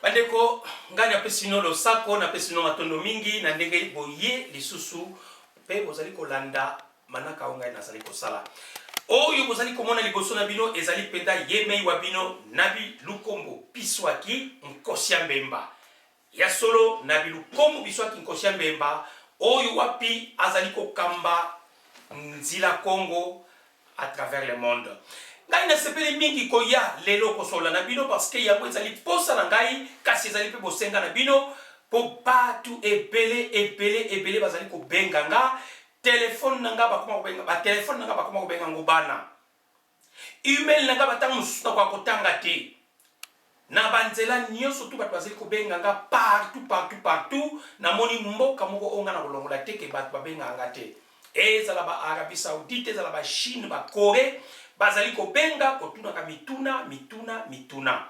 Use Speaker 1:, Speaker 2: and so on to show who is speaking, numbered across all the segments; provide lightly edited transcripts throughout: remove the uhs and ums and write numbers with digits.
Speaker 1: Bandeko, ngai napesi bino losako, napesi bino matondo mingi na ndenge boye lisusu mpe bozali kolanda manaka oyo ngai nazali kosala. Oyo bozali komona liboso na bino ezali mpenza yemei wa bino Nabi Lukombo Piswaki Nkosi ya Mbemba. Ya solo, Nabi Lukombo Biswaki Nkosi ya Mbemba oyo wapi azali kokamba Nzila Kongo à travers le monde. Ngai nasepeli mingi koya lelo kosolola na bino parce que yango ezali posa na ngai, kasi ezali mpe bosenga na bino, mpo batu ebele ebele ebele bazali kobenga nga telefone na nga, bakoma kobenga ba telefone na nga, bakoma kobenga ngo bana email na nga, batango mosusu nakoka kotanga te. Na banzela nyonso tu bato bazali kobenga nga partout partout partout. Namoni mboka moko oyo nga na kolongola te ke bato babengaka nga te, ezala ba Arabie Saoudite, ezala ba Chine, ba Corée, bazali kobenga kotunaka mituna mituna mituna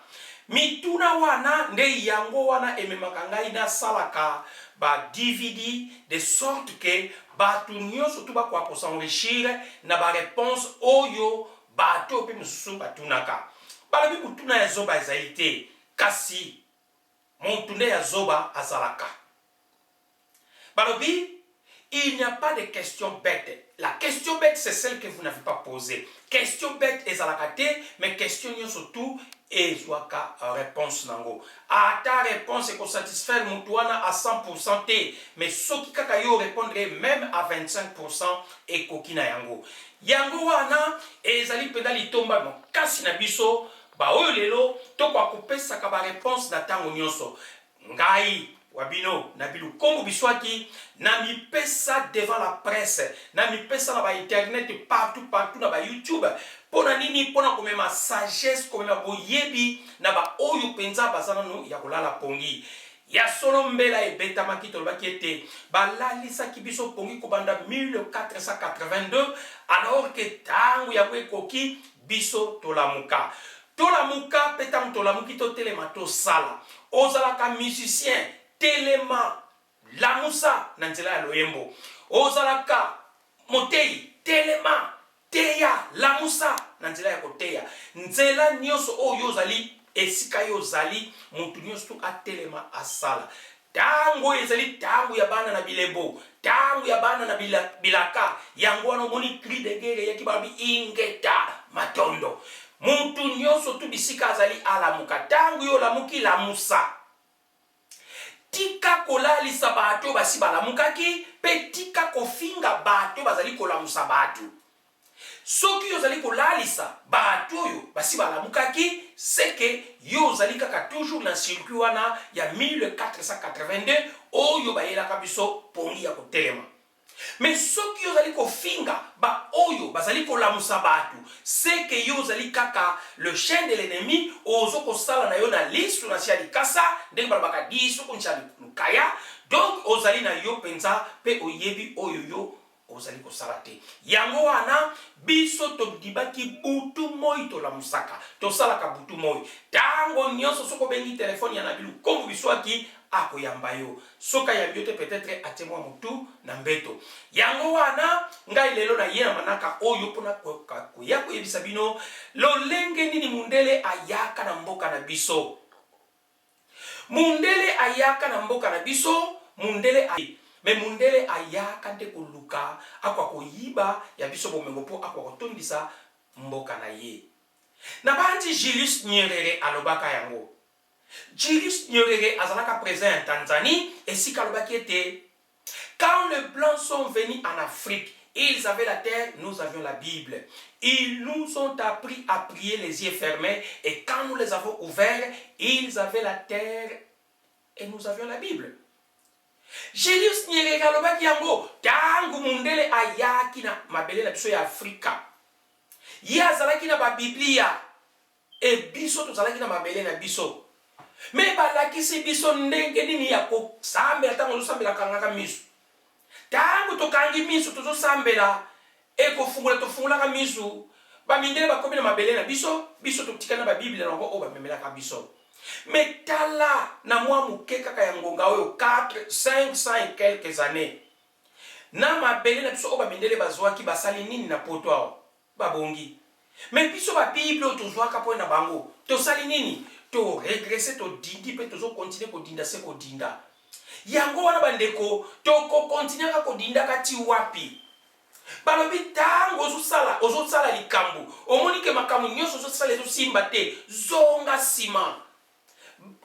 Speaker 1: mituna. Wana nde yango wana ememaka ngai nasalaka ba DVD de sorte que bato nyonso tu bakoka kos'enrichir na ba réponse oyo bato oyo mpe mosusu batunaka. Balobi motuna ya zoba ezali te, kasi motu nde ya zoba azalaka. Balobi il n'y a pas de question bête. La question bête, c'est celle que vous n'avez pas posée. Question bête ezalaka te, mais question nyonso tu ezwaka réponse nango. Ata réponse ekosatisfaire motu wana à 100% te, mais soki kaka yo répondre même à 25%, ekoki na yango. Yango wana ezali mpenza litomba makasi na biso baoyo lelo tokoka kopesaka baréponse na ntango nyonso. Ngai wa bino na Bilukombo Biswaki, na mipesa devant la presse, na mipesa na ba internet partout partout, na ba YouTube. Mpo na nini? Mpo na komema sagesse, komema boyebi na baoyo mpenza baza nano ya kolala pongi. Ya solo, mbela ebetamaki, tolobaki ete balalisaki biso pongi kobanda 1482, alors ke ntango yango ekoki biso tolamuka. Tolamuka mpe ntango tolamuki, totelema, tosala. Ozalaka musicien, telema, lamusa na nzela ya loyembo. Ozalaka motei, telema, teya, lamusa na nzela ya koteya. Nzela nyonso oyo ozali, esika yo ozali, motu nyonso tu atelema, asala. Ntango oyo ezali ntango ya bana na bilembo, ntango ya bana na bilaka. Yango wana omoni cri de guerre eyaki, balobi ingeta matondo. Motu nyonso tu bisika azali alamuka. Ntango yo olamuki, lamusa. Tika kolalisa bato oyo basi balamukaki, mpe tika kofinga bato bazali kolamusa bato. Soki yo ozali kolalisa bato oyo basi balamukaki, seke yo ozali kaka toujours na circuit wana ya 1482 oyo bayelaka biso pongi ya kotelema. Mais soki yo ozali kofinga baoyo bazali kolamusa bato, seke yo ozali kaka le chien de l'ennemi, ozo kosala na yo na lisu na se ya likasa, ndenge balobaka disu kuncha lukaya. Donc ozali na yo mpenza mpe oyebi oyo yo ozali kosala te. Yango wana biso tondimaki butu moi tolamusaka, tosalaka butu moi ntango nyonso. Soki obengi telefone ya Nabi Lukombo Biswaki, akoyamba yo. Soki ayambi yo te, peut-être atie mwa motu na mbeto. Yango wana ngai lelo naye na manaka oyo mpona koya koyebisa bino lolenge nini mundele ayaka na mboka na biso. Mundele ayaka na mboka na biso, mundele me mundele ayaka nde koluka akwa koyiba ya biso bomengo mpo akwa kotondisa mboka na ye. Na bandi Julius Nyerere alobaka yango. Julius Nyerere azalaka président ya Tanzanie, esika alobaki ete quand les blancs sont venus en Afrique, ils avaient la terre, nous avions la Bible. Ils nous ont appris à prier les yeux fermés et quand nous les avons ouverts, ils avaient la terre et nous avions la Bible. Julius Nyerere alobaki yango ntango mundele ayaki na mabele na biso ya Afrika. Ye azalaki na babiblia e biso tozalaki na mabele na biso. Me balakisi biso ndenge nini ya kosambela. Ntango ozosambela, kangaka miso. Ntango tokangi miso, tozosambela, ekofungola, tofungolaka miso. Bamindele bakomi na mabele na biso, biso totikali na babiblia na bango oyo bamemelaka biso. Me tala, na mwa moke kaka ya ngonga oyo, 4 500 et quelques années, na mabele na biso oyo bamindele bazwaki, basali nini na poto awa? Babongi. Me biso, babible oyo tozwaka mpo na bango, tosali nini? To regresser, todindi mpe tozo continuer kodinda se kodinda. Yango wana bandeko, toko continuer kaka kodindaka ti wapi? Balobi tango ozosala ozosala likambo, omoni ke makambo nyonso ozosala ezosimba te, zonga sima.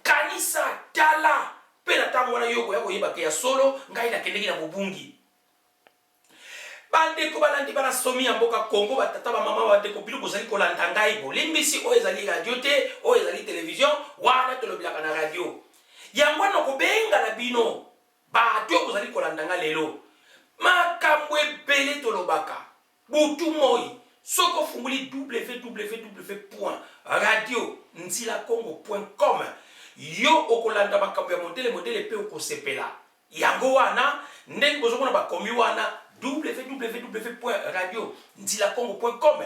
Speaker 1: Kanisa, tala, mpe na tango wana yo okoya koyeba ke ya solo ngai nakendeki na bobungi. Bandeko balandi bana somi ya mboka Congo, ba tata ba mama ba ndeko bino bozali kolanda ngai, bolimbisi oyo ezali radio te, oyo ezali television, wana tolobelaka na radio. Yango wana nakobenga na bino bato oyo bozali kolanda ngai lelo, makambo ebele tolobaka butu moi. Soki ofungoli www.radionzilakongo.com yo okolanda makambo ya modele modele mpe okosepela. Yango wana, ndenge bozomona bakomi wana www.radionzilakongo.com,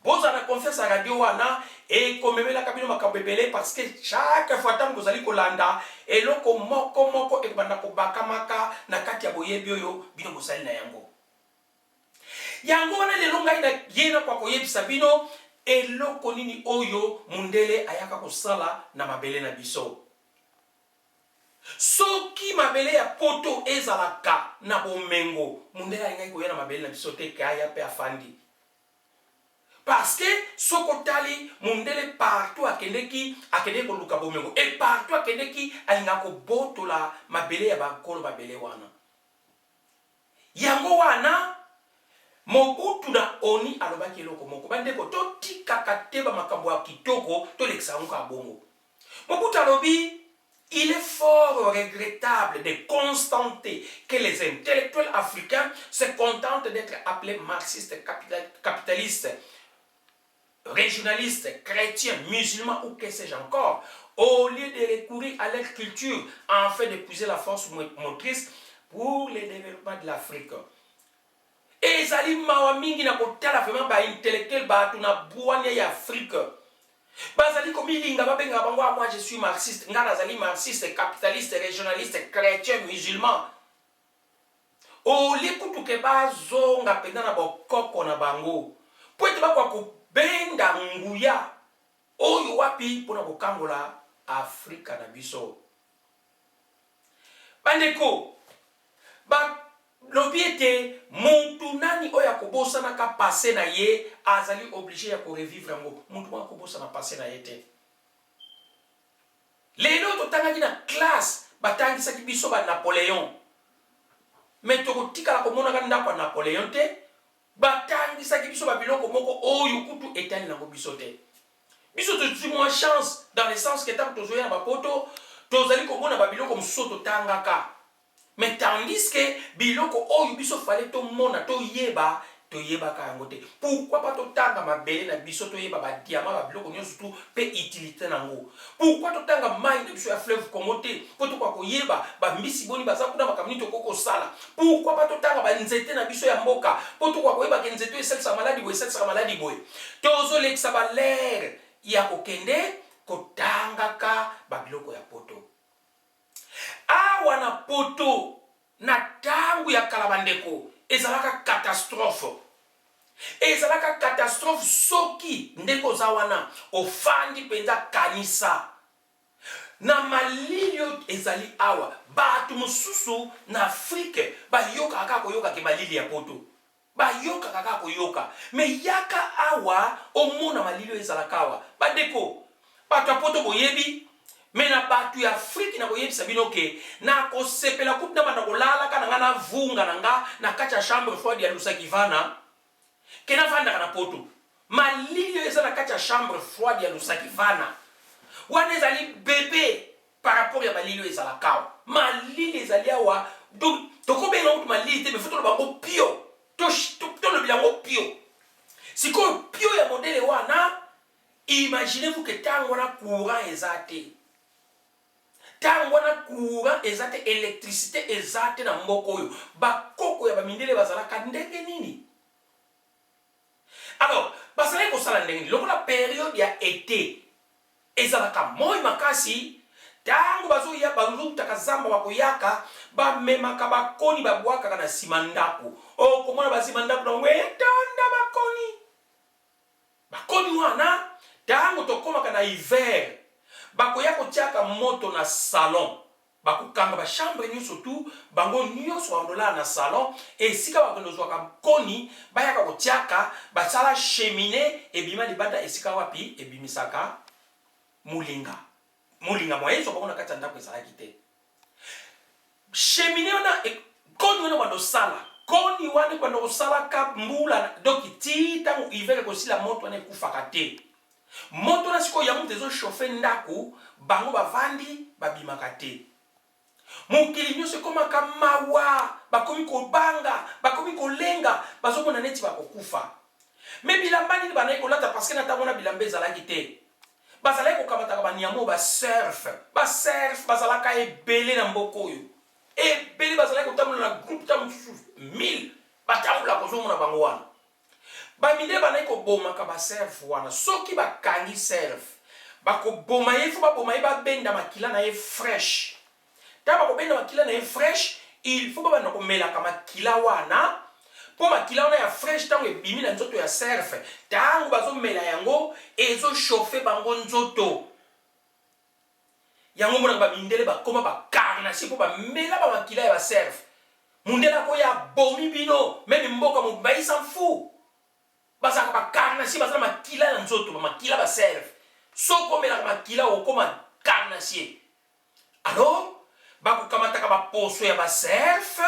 Speaker 1: bozala na confiance ya radio wana, ekomemelaka bino makambo ebele, parce que chaque fois ntango bozali kolanda eloko moko moko ekobanda kobakamaka na kati ya boyebi oyo bino bozali na yango. Yango wana lelo ngai na ye nakoka koyebisa bino eloko nini oyo mundele ayaka kosala na mabele na biso. Soki mabele ya poto ezalaka na bomengo, mundele alingaki koya na mabele na biso te ke aya pe afandi. Parce que soki otali mundele partout akendeki, akendeki koluka bomengo et partout akendeki alingaka kobotola mabele ya ba nkolo mabele wana. Yango wana Mobutu na onu alobaki eloko moko, bandeko totikaka te ba makambo ya kitoko tolekisa yango kaka bongo. Mobutu alobi, Il est fort regrettable de constater que les intellectuels africains se contentent d'être appelés marxistes, capitalistes, régionalistes, chrétiens, musulmans ou que sais-je encore, au lieu de recourir à leur culture afin de puiser la force motrice pour le développement de l'Afrique. Ezali mawa mingi na kotala vraiment ba intellectuels, bato na bwania ya Afrique bazali komilinga, babengaka bango, ah, moi je suis marxiste, nga nazali marxiste, capitaliste, régionaliste, chrétien, musulman, olie kutu ke bazonga mpenza na bokoko na bango mpo ete bakoka kobenda nguya oyo wapi mpona kokangola Afrika na biso. Bandeko, balobi ete mutu nani oyo akobosanaka passé na ye azali obligé ya korevivre yango. Mutu moko akobosana passé na ye te. Lelo totangaki na classe, batangisaki biso ba Napoléon, mais tokotikala komonaka ndako ya Napoléon te. Batangisaki biso babiloko moko oyo kutu etali nango biso te. Biso tozwi mwa chance dans le sens que ntango tozoya na bapoto, tozali komona babiloko mosusu oyo totangaka, mais tandis que biloko oyo biso fale tomona, toyeba, toyebaka yango te. Pourquoi pas totanga mabele na biso, toyeba badiama, babiloko nyonso tu mpe utilité nango? Pourquoi totanga mai na biso ya fleuve Congo te, mpo tokoka koyeba bambisi boni baza kuna, makambo nini tokoki kosala? Pourquoi pas totanga banzete na biso ya mboka, mpo tokoka koyeba ke nzete oyo esalisaka maladi boye, esalisaka maladi boye? Tozolekisa balere ya kokende kotangaka babiloko ya poto awa na poto. Na ntango ya kala, bandeko, ezalaka catastrophe, ezalaka catastrophe. Soki ndenge oza wana ofandi mpenza, kanisa na malili oyo ezali awa. Bato mosusu na Afrike bayokaka kaka koyoka ke malili ya poto, bayokaka kaka koyoka, mais yaka awa omona malili oyo ezalaka awa. Bandeko, bato ya poto boyebi, mais na bato ya Afrike nakoyebisa bino ke nakosepela kutu na banda kolalaka na nga na vunga na nga na kati ya chambre froide ya Lusakivana ke navandaka na poto. Malili oyo eza na kati ya chambre froide ya Lusakivana wana ezali bebe par rapport ya malili oyo ezalaka awa. Malili ezali awa, donc tokobenga kutu malili te, mais faut toloba yango pio, tolobela yango pio. Sikoyo pio ya modele wana, imaginez-vous que ntango wana courant eza te, ntango wana courant eza te, électricité eza te na mboka oyo, bakoko ya bamindele bazalaka ndenge nini? Alors bazalaki kosala ndenge nini? Lokola période ya été ezalaka moi makasi, ntango bazoya, bazowutaka zamba, bakoyaka, bamemaka bakoni, babwakaka na nsima ndako. Okomona basima ndako nango etonda bakoni. Bakoni wana, ntango tokomaka na hiver, Bakoya kotiaka moto na salon, bakokanga ba chambre nionso tout, bango nionso bakende kolala na salon, esika bakende kozwaka koni, bayaka kotiaka, basala cheminee ebima libanda esika wapi ebimisaka molinga. Molinga moyen ezwa bango na kati ya ndako ezalaki te. Cheminee wana, koni wana ebanda kosala, koni wana ebanda kosalaka mbula, donc ti tango hiver ekosila moto wana ekufaka te. Moto wana sikoyo yango moto ezo chauffer ndaku, bango bavandi babimaka te. Mokili nionso ekomaka mawa, bakomi kobanga, bakomi kolenga, bazomona neti bakokufa. Mais bilamba nini bandaki kolata parce que na tango wana bilamba ezalaki te. Bazalaki kokamataka ba nyama oyo ba serf, ba serf bazalaka ebele na mboka oyo. Ebele bazalaki kotambola na groupe tango mosusu 1000 batambolaka ozomona bango wana. Ba mindele bandaki kobomaka ba serf wana soki bakangi serf bakoboma ye faut baboma ye babenda makila na ye fresh tango bakobenda makila na ye fresh il faut babanda komelaka makila wana po makila wana ya fresh tango ebimi na nzoto ya serf tango bazomela yango ezo chauffer bango nzoto Yango omonaka ba mindele bakoma ba carnassier po ba mela ba makila ya ba serf. Mundele akoya abomi bino meme mboka mobimba il s'en fout. Bazalaka ba carnassier baza na makila na nzoto ba makila ba serf. Soki omelaka makila okokoma carnassier. Alors bakokamataka ba poso ya ba serf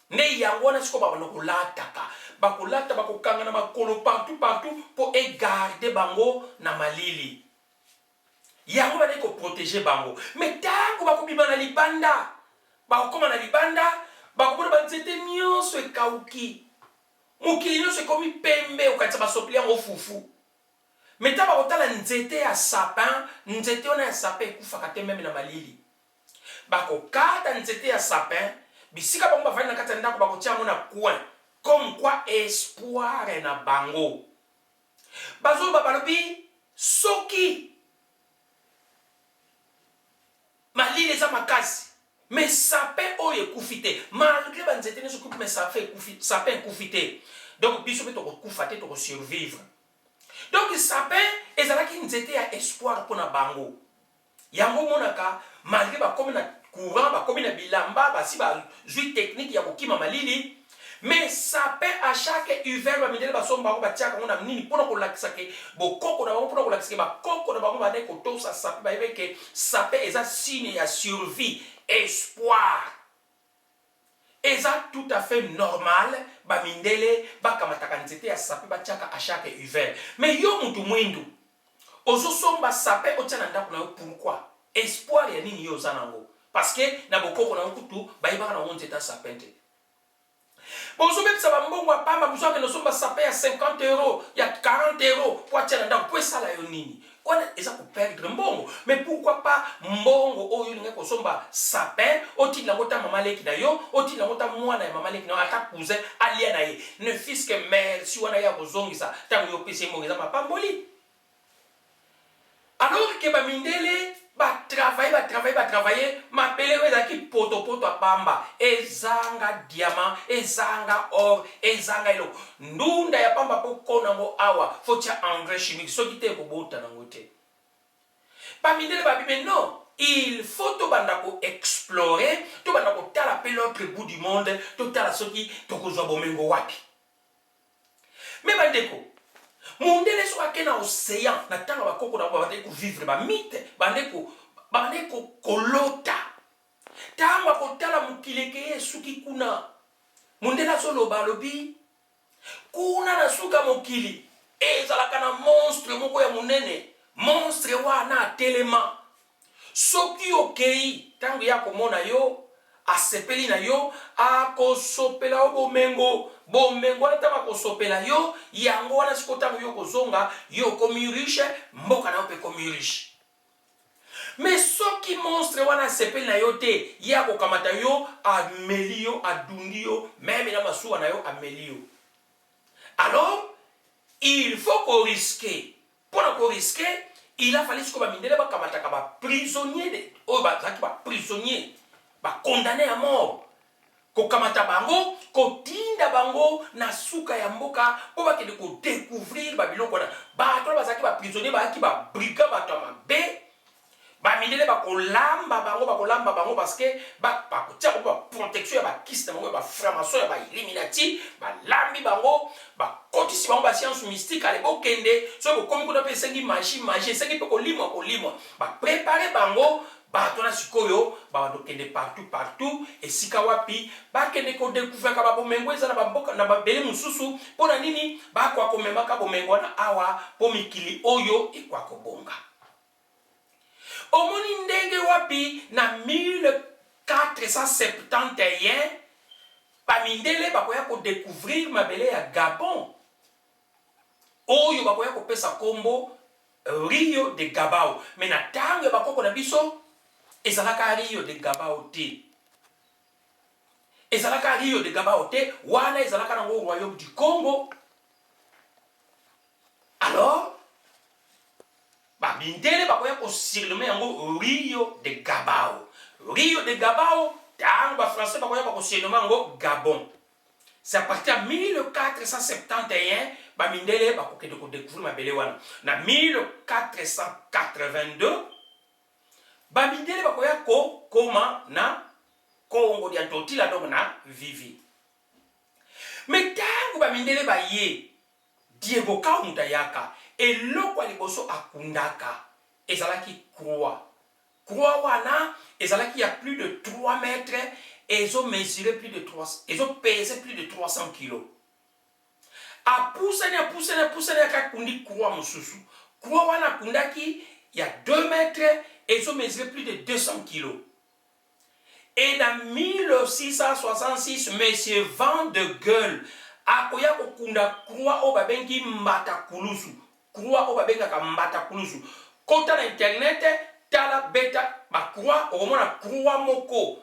Speaker 1: nde yango wana sikoyo babanda kolataka. Bakolata bakokanga na makolo partout partout po e garder bango na malili. Yango bandaki ko proteger bango. Mais tango bakobima na libanda, bakokoma na libanda, bakomona ba nzete nionso ekawuki. Mokili nionso ekomi pembe, okanisa basopeli yango fufu. Mais tango bakotala nzete ya sapin, nzete wana ya sapin ekufaka te meme na malili. Bakokata nzete ya sapin, bisika bango bavandi na kati ya ndako bakotia yango na coin, comme quoi espoir na bango. Bazoloba balobi soki malili eza makasi mais sapin oyo ekufi te malgre ba nzete nionso ekufi mais sapin ekufi sapin ekufi te donc biso pe tokokufa te toko survivre donc sapin ezalaki nzete ya espoir pona bango. Yango omonaka malgre bakomi na courant, bakomi na bilamba, basi bazui technique ya kokima malili, mais sapin à chaque hiver ba mindele basomba yango batiaka yango na nini pona kolakisa ke bokoko na bango, pona kolakisa ke bakoko na bango bandaki kotosa sapin, bayebaki ke sapin eza signe ya survie, espoir. Eza tout à fait normal ba mindele bakamataka nzete ya sapin batiaka à chaque hiver mais yo mutu mwindu ozo somba sapin otia na ndaku na yo pourquoi? Espoir ya nini yo oza nango? Parce que na bokoko na yo kutu bayebaka nango nzete ya sapin te. Bozo bebisa ba mbongo ya pamba musu akende osomba sapin ya 50 euros ya 40 euros po atia na ndaku po esala yo nini? Wana eza ko perdre mbongo mais pourquoi pas mbongo oyo olingaki kosomba sapin otindela yango ata mama leki na yo otindela yango ata mwana ya mama leki na yo ata cousin alia na ye ne fut-ce que merci wana ye akozongisa tango yo opesi ye mbongo eza mapamboli. Alors que ba mindele ba travailler ba travailler ba travailler mabele oyo ezalaki potopoto ya pamba ezanga diamant ezanga or ezanga eloko ndunda ya pamba po kona yango awa faut tia engrais chimique soki te ekobota nango te ba mindele ba bi mais non il faut tobanda ko explorer tobanda kotala pe l'autre bout du monde totala soki tokozwa bomengo wapi. Mais ba ndeko, mundele soki ake na ocean, na tango ya ba koko na bango babandaki ko vivre ba mythe, babandaki ko babandaki ko kolota. Tango akotala mokili ekeye esuki kuna, mundele azoloba alobi kuna na suka mokili ezalaka na monstre moko ya monene, monstre wana atelema Soki okeyi, tango ye akomona yo, asepeli na yo, akosopela yo bomengo. Bomengo wana tango akosopela yo, yango wana sikoyo tango yo okozonga, yo okomi riche, mboka na yo pe ekomi riche. Mais soki monstre wana asepeli na yo te, ye akokamata yo, ameli yo, adundi yo, meme na masuwa na yo ameli yo. Alors, il faut ko risquer. Pona ko risquer, il a fallu sikoyo ba mindele ba kamataka ba prisonniers de oyo bazalaki ba prisonniers, ba condamnes à mort, kokamata bango, kotinda bango na suka ya mboka po bakende ko decouvrir ba biloko wana. Bato wana bazalaki ba prisonniers, bazalaki ba brigands, bato ya mabe. Bamindele bakolamba bango, bakolamba bango parce que bakotia bango ba protection ya bakisi na bango ya ba franc-maçon ya ba illuminati. Balambi bango, bakotisi bango ba science mystique. Ale, bokende, soki bokomi kuna mpe esengi magie, magie esengi mpe kolimwa, kolimwa. Baprépare bango bato wana. Sikoyo babanda kokende partout partout, esika wapi bakende kodécouvraka babomengo eza na bamboka na mabele mosusu. Mpo na nini? Bakwa komemaka bomengo wana awa mpo mikili oyo ekwa kobonga. Omoni ndenge wapi na 1471 bamindele bakoya kodécouvrir mabele ya Gabon, oyo bakoya kopesa nkombo Rio de Gabao. Mais na ntango ya bakoko na biso, ezalaka Rio de Gabao te, ezalaka Rio de Gabao te. Wana ezalaka nango royaume du Congo. Alors bamindele bakoya kosurnommer yango Rio de Gabao, Rio de Gabao. Ntango bafrançais bakoya, bakosurnommer yango Gabon. C'est à partir ya 1471 bamindele bakokende kodécouvrir mabele wana. Na 1482 bamindele bakoya kokoma na Congo dia Ntotila, donc na Vivi. Mais ntango bamindele baye, Diego Cao moto ayaka, eloko ya liboso akundaka ezalaki croix. Croix wana ezalaki ya plus de 3 mètres, ezomesure plus de 3, ezopese plus de 300 kilos. Apusani, apusani, apusani, aka akundi croix mosusu. Croix wana akundaki ya 2 mètres, ezomesure plus de 200 kilos. Et na 1666, monsieur Van de Gueule akoya kokunda croix oyo babengi mbata kulusu, croix oyo babengaka mbata kulusu. Kota na internet, tala, beta bacroix, okomona croix moko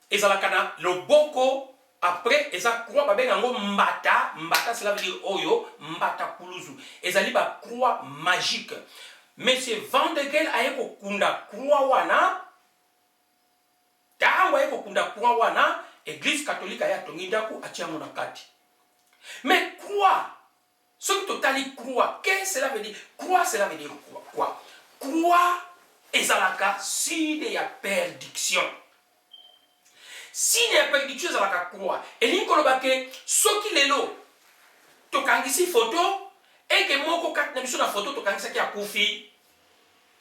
Speaker 1: ezalaka na loboko. Après eza croix babenga yango mbata. Mbata, cela veut dire oyo mbata kulusu, ezali bacroix magique. Monsieur Van de Gueule aye kokunda croix wana. Ntango aye kokunda croix wana, Église catholique aye atongi ndako, atia yango na kati. Mais croix, soki totali croix, qu'est cela veut dire? Croix, cela veut dire quoi? Quoi? Croix ezalaka signe ya perdition. Signe ya perdition ezalaka croix. Elingi koloba ke soki lelo tokangisi foto eke moko kati na biso na foto tokangisaki akufi,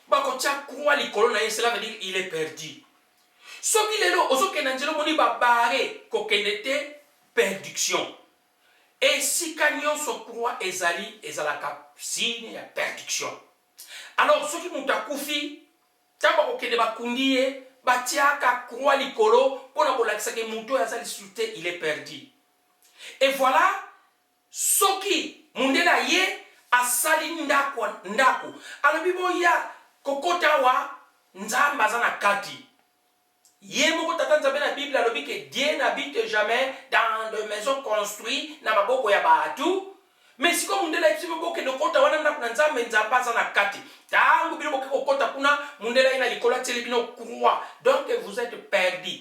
Speaker 1: bakotia croix likolo na ye, cela veut dire il est perdu. Soki lelo ozokende na nzela, omoni babarre, kokende te, perdition. Esika nyonso croix ezali, ezalaka signe ya perdition. Alors soki moto akufi, ntango bakokende bakundi ye, batiaka croix likolo mpona kolakisaka moto oyo aza lisusu te, il est perdu. Et voilà, soki mundele aye, asali ndako, ndako alobi: "Boya kokota awa, Nzambe aza na kati." Ye moko Tata Nzambe na Bible alobi ke Dieu n'habite jamais dans de maisons construites na maboko ya bato. Mais sikoyo mundele ayebisi bino: "Bokende kokota wana, ndako na Nzambe, Nzambe aza na kati." Ntango bino boke kokota kuna, mundele aye na likolo, atieli bino croix, donc vous êtes perdu.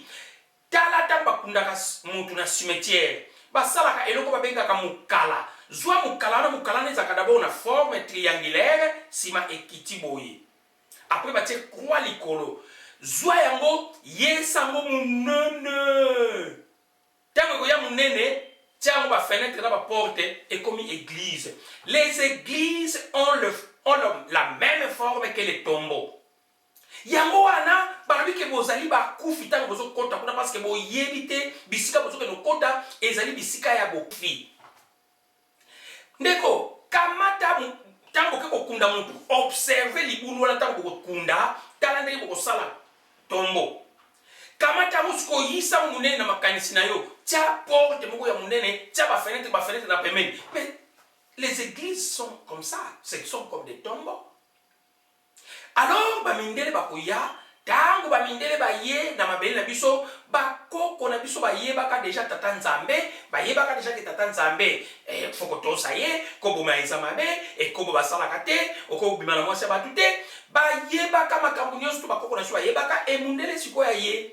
Speaker 1: Tala, ntango bakundaka motu na cimetière, basalaka eloko babengaka mokala. Zwa mokala wana. Mokala wana ezalaka d'abord na forme triangulaire, nsima ekiti boye, après batie croix likolo. Zwa yango, yesango monene. Ntango ekoya monene, tia yango bafenêtre na baporte, ekomi église. Les églises ont la même forme que les tombeaux. Yango wana balobi ke bozali bakufi ntango bozokɔta kuna, parce que boyebi te bisika bozokende kokɔta ezali bisika ya bokufi. Ndeko, kamata, ntango boke kokunda motu, observe libulu wana. Ntango bokokunda, tala ndenge bokosala tombeau. Kamata yango sikoyo, oyisa monene na makanisi na yo, tia porte moko ya monene, tia bafenêtre, bafenêtre na pembeni. Mais les églises sont comme ça, ce sont comme des tombeaux. Alors bamindele bakoya. Ntango bamindele baye na mabele na biso, bakoko na biso bayebaka déjà Tata Nzambe, bayebaka déjà ke Tata Nzambe faut kotosa ye, koboma eza mabe, ekobo basalaka te, okobima na mwasi ya bato te. Bayebaka makambo nyonso to bakoko na biso bayebaka. E mundele sikoyo aye,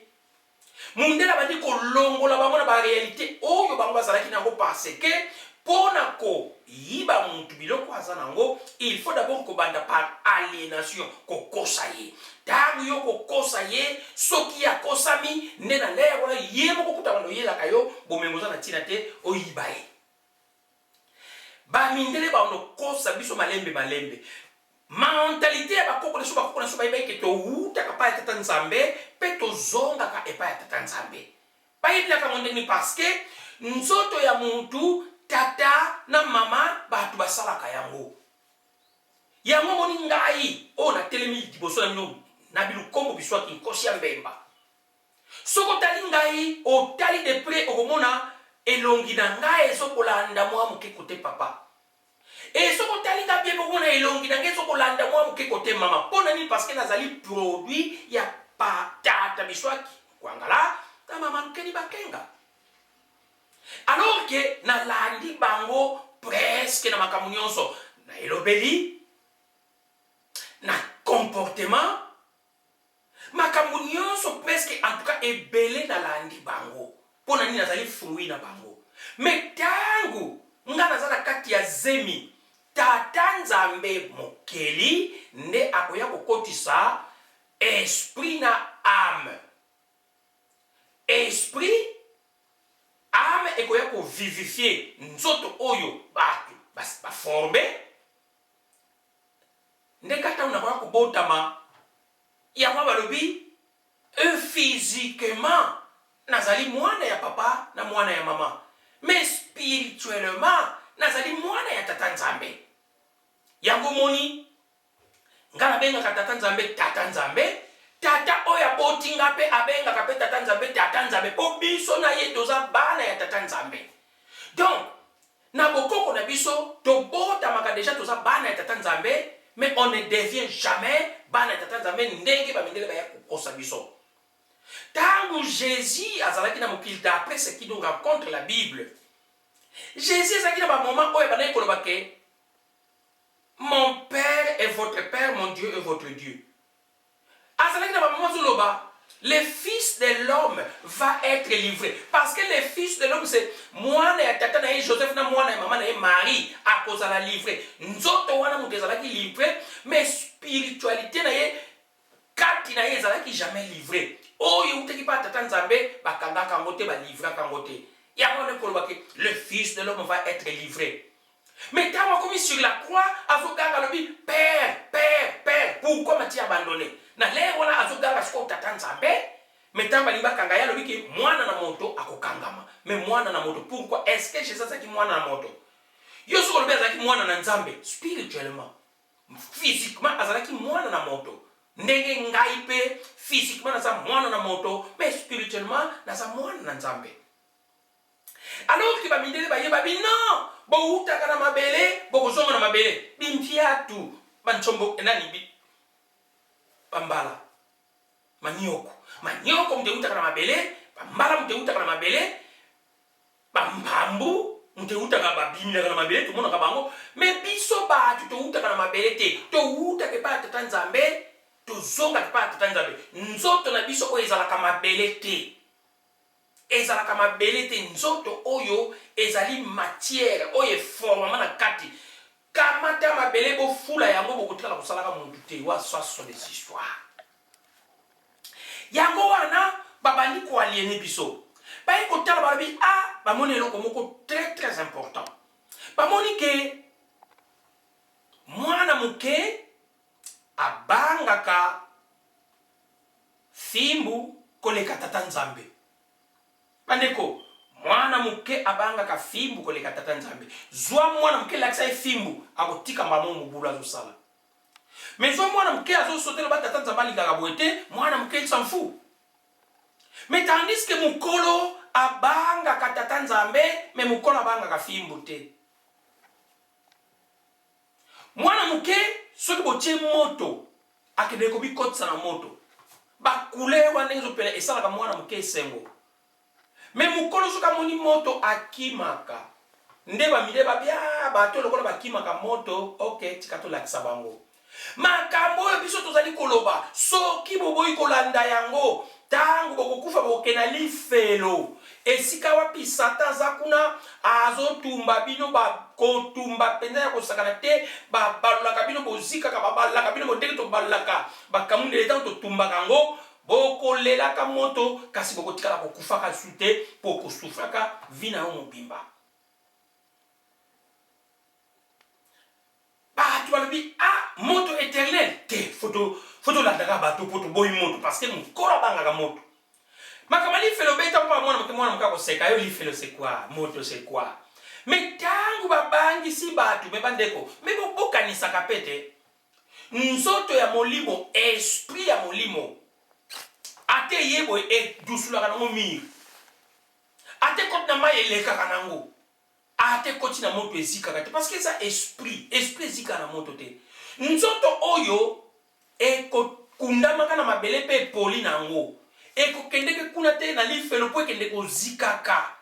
Speaker 1: mundele abandi kolongola bango na baréalité oyo bango bazalaki nango, parce que mpo na koyiba mutu biloko aza nango, il faut d'abord kobanda par aliénation, kokosa ye. Ntango yo kokosa ye, soki ye akosami nde na lere wana ye moko kuta bando oyelaka yo bomengo oza na ntina te, oyiba ye. Bamindele bando kosa biso malembe malembe. Mentalité ya bakoko na biso, bakoko na biso bayebaki ke towutaka epai ya Tata Nzambe mpe tozongaka epai ya Tata Nzambe. Bayebelaka yango ndenge nini? Parce que nzoto ya mutu, tata na mama bato basalaka yango. Yango omoni ngai oyo natelemi liboso na bino na bilukombo biswaki nkosi ya mbemba. Soki otali ngai, otali de près, okomona elongi na ngai ezokolanda mwa moke kote papa. Et soki otali nga bien okomona elongi na ngai ezokolanda mwa moke kote mama. Mpo na nini? Parce que nazali produit ya pa tata Biswaki Nkwangala na mama Lukeni Bakenga. Alors que nalandi bango presque na makambo nyonso, na elobeli, na comportement, makambo nyonso presque, en tout cas ebele nalandi bango. Mpo na nini? Nazali fruit na bango. Mais ntango nga naza na kati ya zemi, Tata Nzambe mokeli nde akoya kokotisa esprit na âme. Esprit, âme ekoya kovivifie nzoto oyo bato baforme nde kaka ntango nakoya kobotama. Yango balobi physiquement nazali mwana ya papa na mwana ya mama, mais spirituellement nazali mwana ya Tata Nzambe. Yango moni nga nabengaka Tata Nzambe Tata Nzambe. Tata oyo aboti nga mpe abengaka mpe Tata Nzambe Tata Nzambe, mpo biso na ye toza bana ya Tata Nzambe. Donc na bokoko na biso tobotamaka deja toza bana ya Tata Nzambe, mais on ne devient jamais bana ya Tata Nzambe ndenge bamindele baya kokosa biso. Ntango Jésus azalaki na mokili, d'après ce qui nous raconte la Bible, Jésus azalaki na bamoment oyo abandaki koloba ke "Mon père est votre père, mon Dieu est votre Dieu." Azalaki na bamoment azoloba "Le fils de l'homme va être livré", parce que le fils de l'homme, c'est mwana ya tata na ye Joseph na mwana ya mama na ye Marie. Akozala livré. Nzoto wana moto ezalaki livré, mais spiritualité na ye, kati na ye, ezalaki jamais livré. Oyo eutaki mpa Tata Nzambe, bakangaka yango te, balivraka yango te. Yango wana ekoloba ke "Le fils de l'homme va être livré". Mais ntango akomi sur la croix, azoganga, alobi: "Père, Père, Père, pourquoi m'as-tu abandonné?" Na lere wana azoganga sikoyo Tata Nzambe. Mais ntango balingi bakanga ye, alobi ke mwana na moto akokangama. Mais mwana na moto, pourquoi est ce que Jésus azalaki mwana na moto? Yo soki olobi azalaki mwana na Nzambe spirituellement, physiquement azalaki mwana na moto, ndenge ngai mpe physiquement naza mwana na moto, mais spirituellement naza mwana na Nzambe. Alors ke bamindele bayeba bi non, bowutaka na mabele, bokozonga na mabele. Bimpiatu, bancombo nani bi, bambala, manioko. Manioko moto eutaka na mabele, bambala moto eutaka na mabele, bambambu moto eutaka, babiminaka na mabele, tomonaka bango. Mais biso bato toutaka na mabele te, towutaka epai ya Tata Nzambe, tozongaka epai ya Tata Nzambe. Nzoto na biso oyo ezalaka mabele te, ezalaka mabele te. Nzoto oyo ezali matière oyo eformama na kati. Kamata mabele, bofula yango, bokotikala kosalaka motu te. Wa ce sont des histoires. Yango wana babandi koaliéner biso. Baye kotala, balobi a bamoni eloko moko très très important. Bamoni ke mwana moke abangaka fimbu koleka Tata Nzambe. Bandeko, mwana moke abangaka fimbu koleka Tata Nzambe. Zwa mwana moke, lakisa ye fimbu, akotika mbamo mobulu azosala. Mais zwa mwana moke azosotela ba Tata Nzambe alingaka boye te, mwana moke, il s'en fout. Mais tandis que mokolo abangaka Tata Nzambe, mais mokolo abangaka fimbu te. Mwana moke, soki botie moto, akendeki komikotisa na moto. Bakule wana ndenge ezopela esalaka mwana moke esengo. Mais mokolo soki amoni moto, akimaka. Nde bamide babia bato lokola bakimaka moto. Ok, tika tolakisa bango makambo oyo biso tozali koloba. Soki boboyi kolanda yango, ntango bokokufa, bokokende na lifelo. Esika wapi Satan aza kuna azotumba bino, bakotumba mpenza ya kosakana te, babalolaka bino, bozikaka, babalolaka bino ndenge tobalolaka bakamundele ntango totumbaka yango, bokolelaka moto, kasi bokotikala kokufaka lisusu te, mpo okosufraka vie na yo mobimba. Bato balobi ah, moto eternel te, faut tolandaka bato mpo toboyi moto, parce que mokolo abangaka moto. Makambo ya lifelo beta mpo mwana moke, mwana moke akoseka yo, lifelo c'est quoi, moto c'est quoi. Mais ntango babangisi bato, me bandeko, me bokanisaka pe te nzoto ya molimo, esprit ya molimo ate ye boye edusulaka nango mire, ate koti na mai elekaka nango, ate koti na moto ezikaka te, parce que eza esprit, esprit ezikaka na moto te. Nzoto oyo ekokundamaka na mabele mpe epoli na yango, ekokendeke kuna te na lifelo mpo ekende kozikaka.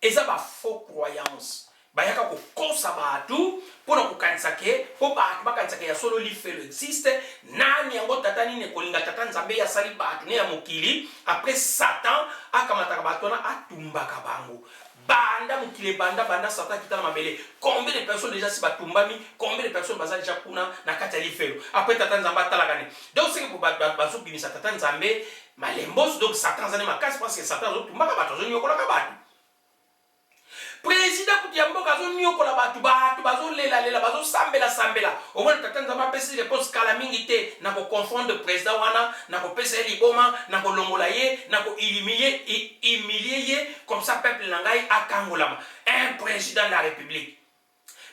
Speaker 1: Eza ba faux croyance, bayaka kokosa bato mpona kokanisa ke, mpo bato bakanisa ke ya solo lifelo existe. Nani yango tata nini ekolinga tata Nzambe ye asali bato ne ya mokili, après Satan akamataka bato wana atumbaka bango. Banda mokili ebanda, banda Satan akita na mabele, combien de personnes déjà si batumbami, combien de personnes baza déjà kuna na kati ya lifelo? Après tata Nzambe atalaka ne, donc seke bazobimisa tata Nzambe malemboso. Donc Satan aza ne makasi, parce que Satan azotumbaka bato, azonyokolaka bato. Président kutu ya mboka azonyokola bato, bato bazolelalela, bazosambela-sambela. Omona tata Nzambe apesi réponse kala mingi te na koconfondre président wana, na kopesa ye liboma, na kolongola ye, na kohumilier ye, comme ça peuple na ngai akangolama. Un président de la République,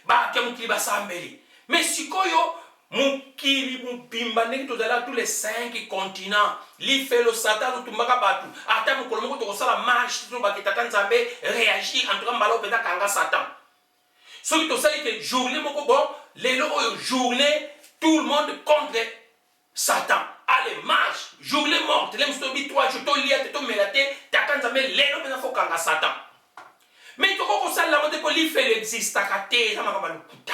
Speaker 1: bato ya mokili basambeli. Mais sikoyo mokili mobimba ndenge tozalaka, tous les 5 continents, lifelo, Satan azotumbaka bato. Ata mokolo moko tokosala marche, tolobaki tata Nzambe réagir, en tout cas mbala oyo mpenza kanga Satan. Soki tosali ke journée moko, bon, lelo oyo journée tout le monde contre Satan, allez, marche, journée morte, le mosusu toyebi 3 jours tolia te, tomela te, tata Nzambe lelo mpenza faut kanga Satan. Mais tokoki kosalela yango te mpo lifelo existaka te, eza makambo ya lokuta.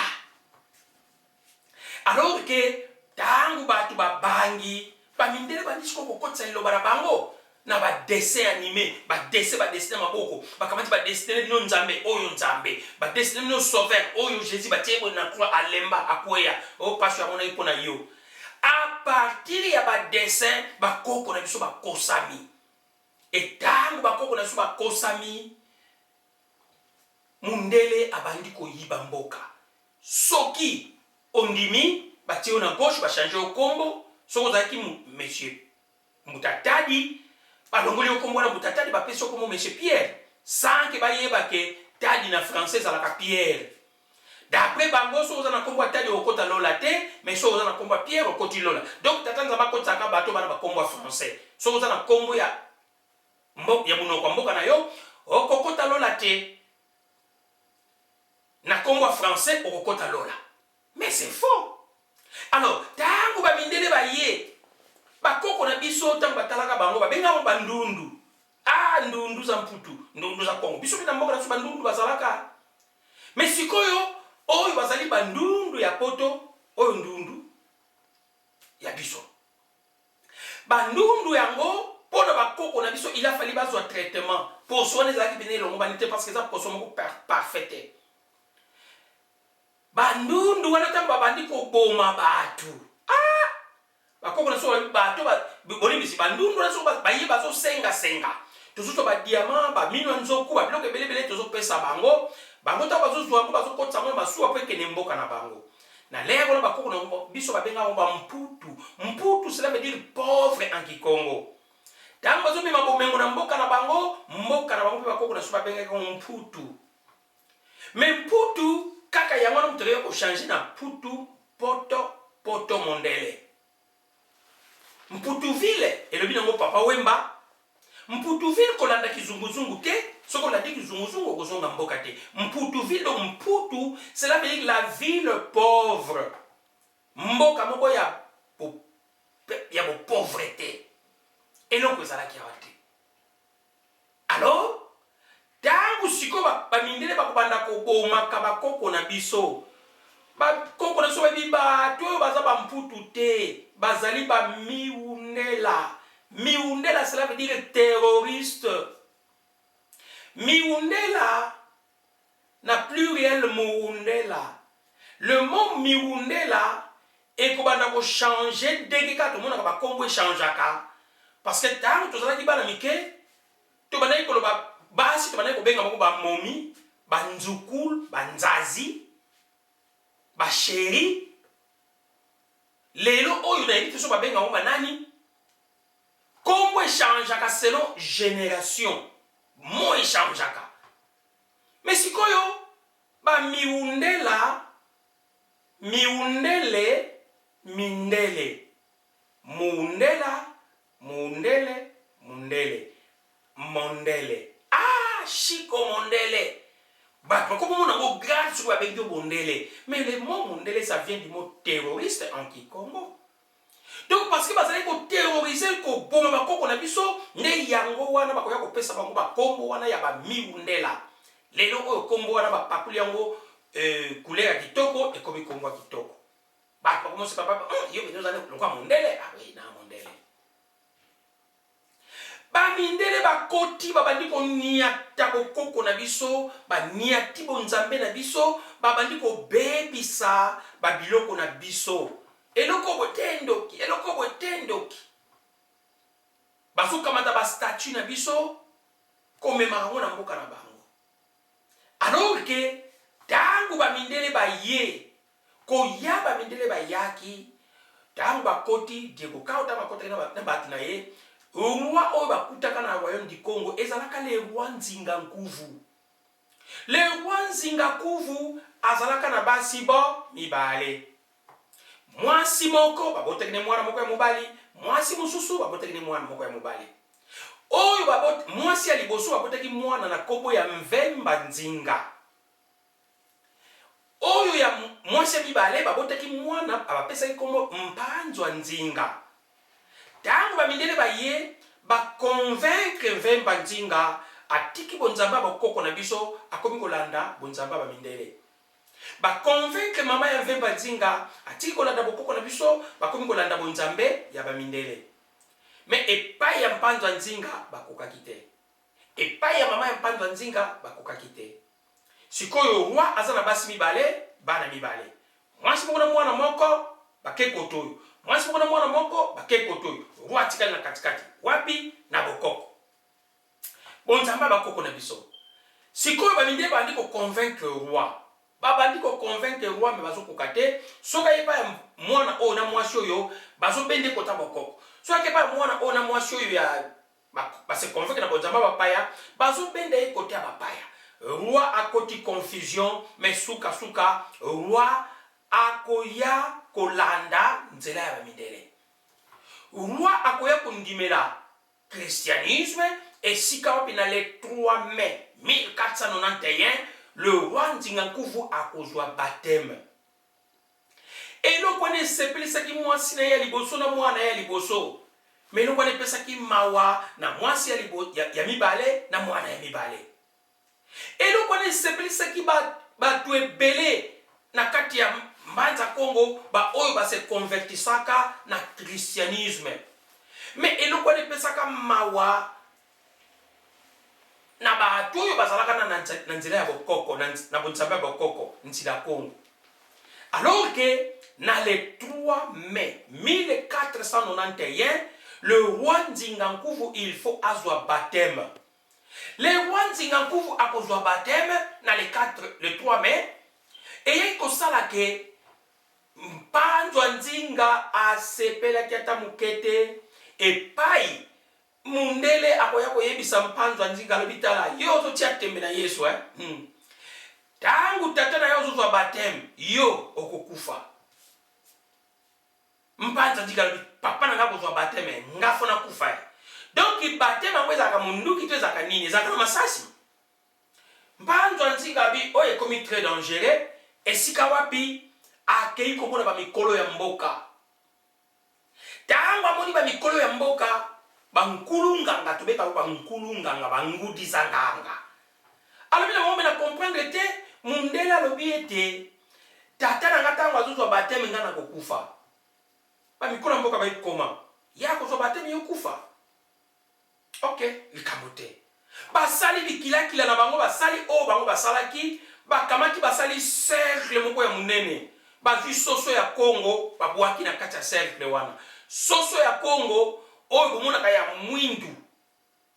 Speaker 1: Alors ke ntango bato babangi, bamindele bandi sikoyo kokotisa liloba na bango na badessin animé, badessin, badessiner maboko, bakamati, badessiner bino Nzambe oyo, Nzambe, badessiner bino sauveur oyo, Jésus, batie boye na croix, alemba, akweya, oyo pasi amonaki mpo na yo. À partir ya badessin, bakoko na biso bakosami. Etango bakoko na biso bakosami, mundele abandi koyiba mboka. Soki ondimi, batie yo na gauche, bachange yo kombo. Soki ozalaki monsieur Mutatadi, balongoli yo kombo wana Mutatadi, bapesi yo kombo monsieur Pierre, sans ke bayeba ke Tadi na français ezalaka Pierre. D'après bango, soki oza na kombo ya Tadi, okota lola te, mais soki oza na kombo ya Pierre, okoti lola. Donc tata Nzambe akotisaka bato bana bakombo ya français. Soki oza na kombo ya monoko ya mboka na yo, okokota lola te, na kombo ya français okokota lola. Mais c'est faux. Alors ntango bamindele baye, bakoko na biso ntango batalaka bango, babengaka bandundu. Ah, ndundu za Mputu, ndundu za Kongo. Biso mpe na mboka na biso bandundu bazalaka. Mais sikoyo oyo bazali bandundu ya poto, oyo ndundu ya biso, bandundu yango mpo na bakoko na biso, il a fallu bazwa traitement. Poso wana ezalaki pene elongo bani te, parce que eza poso moko parfait te. Bandundu wana ntango babandi koboma bato, ah, bakoko na biso, bato bolimbisi, bandundu wana soki baye bazosengasenga, tozozwa badiamant, bamino ya nzoku, babiloko ebelebele tozopesa bango. Bango ntango bazozwa yango, bazokotisa yango na masuwa mpo ekende mboka na bango. Na lere wana bakoko na biso babengaka yango bamputu. Mputu, cela veut dire pauvre en kikongo. Ntango bazomema bomengo na mboka na bango, mboka na bango mpe bakoko na biso babengaki yango mputu. Mais mputu kaka yango wana moto akoki kochange na putu, poto, poto mondele. Mputuville elobi nango Papa Wemba, Mputuville, kolanda kizunguzungu te, soki olandi kizunguzungu okozonga mboka te. Mputuville, donc mputu, cela veut dire la ville pauvre, mboka moko ya bopauvreté, eloko ezalaki awa te. Alors ntango sikoyo bamindele bakobanda kobomaka bakoko na biso, bakoko na biso bayebi bato oyo baza bamputu te, bazali bamiundela. Miundela, cela veut dire terroriste. Miwundela na pluriel muwundela. Le mot miwundela ekobanda ko changer ndenge kaka tomonaka ba kombo e changeaka parce que tango tozalaki bana mike tobandaki koloba basi tobandaki kobenga bango ba momi, ba nzukul, ba nzazi, ba cheri. Lelo oyo nayebi te soki babenga bango ba nani. Kombo e changeaka selon generation, mot e changeaka. Mais sikoyo ba miwundela, miwundele, mindele, muwundela, muwundele, mundele, mondele. Ah Chico mondele! Batu bakomi komona yango grave soki babengi yo mondele. Mais le mot mondele ça vient du mot terroriste en kikongo. Donc parce que bazalaki ko terroriser, koboma ba koko na biso, nde yango wana bakoya kopesa bango ba kombo wana ya ba miwundela. Lelo oyo kombo wana bapakoli yango euh, couleur ya kitoko, ekomi kombo ya kitoko. Bato bakomi oseka papa, yo mpenza oza lokola mondele. Ah oui, na mondele. Ba mindele bakoti babandi koniata bokoko na biso, baniati bonzambe na biso, babandi kobebisa ba biloko na biso. Eloko boye te ndoki, eloko boye te ndoki. Bazokamata ba statue na biso komema yango na mboka na bango. Alors que tango ba mindele baye koya, ba mindele bayaki tango bakoti Diego Cao, tango akotaki na bato na ye, roi oyo bakutaka na royaume du Congo ezalaka le roi Nzinga Nkuvu. Le roi Nzinga Nkuvu azalaka na basi bo mibale. Mwasi moko babotaki ne mwana moko ya mobali, mwasi mosusu babotaki ne mwana moko ya mobali. Oyo babot, mwasi ya liboso babotaki mwana na kombo ya Mvemba Nzinga. Oyo ya mwasi ya mibale babotaki mwana bapesaki kombo Mpanzwa Nzinga. Tango ba mindele baye, ba convaincre Mvemba Nzinga atiki bonzambe ya bokoko na biso akomi kolanda bonzambe ya ba mindele. Ba convaincre mama ya Mvemba Nzinga atiki kolanda bokoko na biso bakomi kolanda bonzambe ya ba mindele. Mais epayi ya Mpanzwa Nzinga bakokaki te. Epayi ya mama ya Mpanzwa Nzinga bakokaki te. Sikoyo roi aza na basi mibale, bana mibale. Mwasi moko na mwana moko bake kotoyo. Mwasi moko na mwana moko bake kotoyo. Roi atikali na katikati. Wapi? Na bokoko. Bonzambe ya bakoko na biso. Sikoyo ba mindele babandi ko convaincre roi. Babandi ko convaincre roi mais bazokoka te. Soki aye epai ya mwana oyo na mwasi oyo, bazobende kota bokoko. Soki ake epai ya mwana oyo na mwasi oyo ya ba se convaincre na bonzambe ya bapaya, bazobenda ye kote ya bapaya. Roi akoti confusion mais suka suka roi akoya kolanda nzela ya ba mindele. Roi akoya kondimela Christianisme esika wapi na le 3 mai 1491 le roi Nzinga Nkuvu akozwa bapteme. Eloko wana esepelisaki mwasi na ye ya liboso na mwana na ye ya liboso, mais eloko wana epesaki mawa na mwasi ya, ya, ya mibale na mwana ya mibale. Eloko wana esepelisaki ba, bato ebele na kati ya Mbanza Kongo ba oyo ba se convertissaka na christianisme. Mais eloko wana epesaka mawa na bato oyo bazalaka na, na, na nzela ya bokoko, na, na bonzambe ya bokoko, Nzila Kongo. Alors que na le 3 mai 1491, le roi Nzinga Nkuvu il faut azwa baptême. Le roi Nzinga Nkuvu akozwa bapteme na le 4, le 3 mai, eyaki kosala ke Mpanzwa Nzinga asepelaki ata moke te epayi mundele akoya koyebisa Mpanzwa Nzinga, alobi tala yo ozotia tembe na Yesu eh? Tangu tata na yo azozwa bapteme yo okokufa. Mpanza Nzinga alobi papa na nga akozwa bapteme nga fo nakufa eh. Donc bapteme yango ezalaka munduki to ezalaka nini? Ezalaka na masasi? Mpanzwa Nzinga alobi oyo ekomi très dangereux, esika wapi akeyi komona ba mikolo ya mboka. Tango amoni ba mikolo ya mboka, ba nkulu nganga, tobenga bango ba nkulu nganga, ba ngudiza nganga. Alobi na bango mais na comprendre te, mundele alobi ete tata na nga tango azozwa bapteme nga nakokufa. Ba mikolo ya mboka bayebi comment? Ye akozwa bapteme yo okufa? Ok, likambo te. Basali bikilakila na bango, basali oyo bango basalaki, bakamati basali cercle moko ya monene, bazwi soso ya Congo babwaki na kati ya cercle wana. Soso ya Congo oyo bomonaka ya mwindu,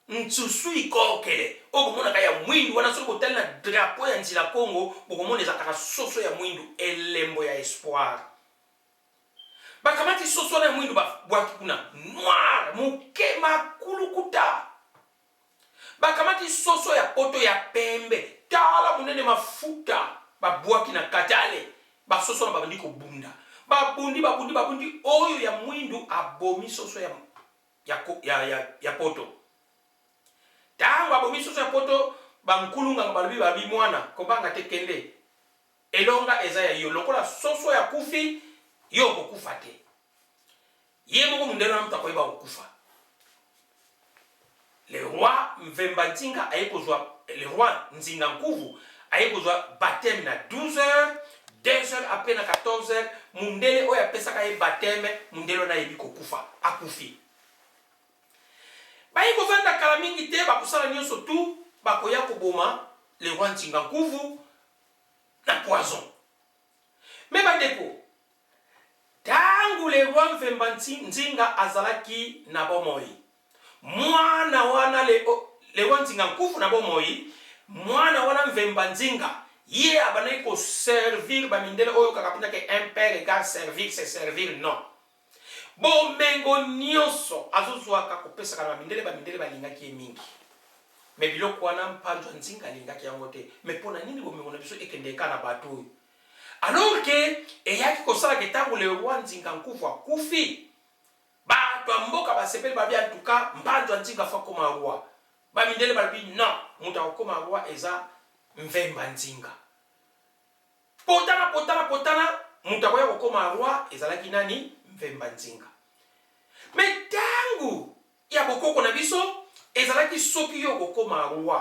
Speaker 1: nsusu ikokele oyo bomonaka ya mwindu wana, soki botali na drapeau ya nzila Congo bokomona ezalaka soso ya mwindu, elembo ya espoir. Bakamati soso wana ya mwindu babwaki kuna, noir moke makulukuta. Bakamati soso ya poto ya pembe, tala monene mafuta, babwaki na kati. Ale basoso wana babandi kobunda, babundi babundi babundi, oyo ya mwindu abomi soso ya poto. Tango abomi soso ya poto, bankulu nganga balobi, babi mwana kobanga te, kende, elonga eza ya yo, lokola soso ya kufi yo okokufa te. Ye moko mundele wana moto akoyeba kokufa. Le roi Mvemba Nzinga aye kozwa, le roi Nzinga Nkuvu aye kozwa baptême na 12 heures, 2 heures après na 14 heures, mundele oyo apesaka ye baptême, mundele wana ayebi kokufa, akufi. Baye kovanda kala mingi te, bakosala nyonso tu, bakoya koboma le roi Nzinga Nkuvu na poison. Mais bandeko, tangu le roi Mvemba Nzinga azalaki na bomoi, mwana wana le, le roi Nzinga Nkuvu na bomoi, mwana wana Mvemba Nzinga, ye abandaki ko servir ba mindele oyo kaka mpenza ke un père égale servir c'est servir, non. Bomengo nyonso azozwaka kopesaka na ba mindele, ba mindele balingaki ye mingi. Mais biloko wana Mpanzu Nzinga alingaki yango te. Mais pona nini bomengo na biso ekendeke kaka na bato oyo? Alors que eyaki kosala ke tango le roi Nzinga Nkuvu akufi, bato ya mboka basepeli, balobi en tout cas Mpanzu Nzinga faut akoma roi. Ba mindele balobi non, moto akokoma roi eza Mvemba Nzinga. Potana potana potana, moto akoya kokoma roi ezalaki nani? Mvemba Nzinga. Mais tango ya bokoko na biso ezalaki soki yo okokoma roi,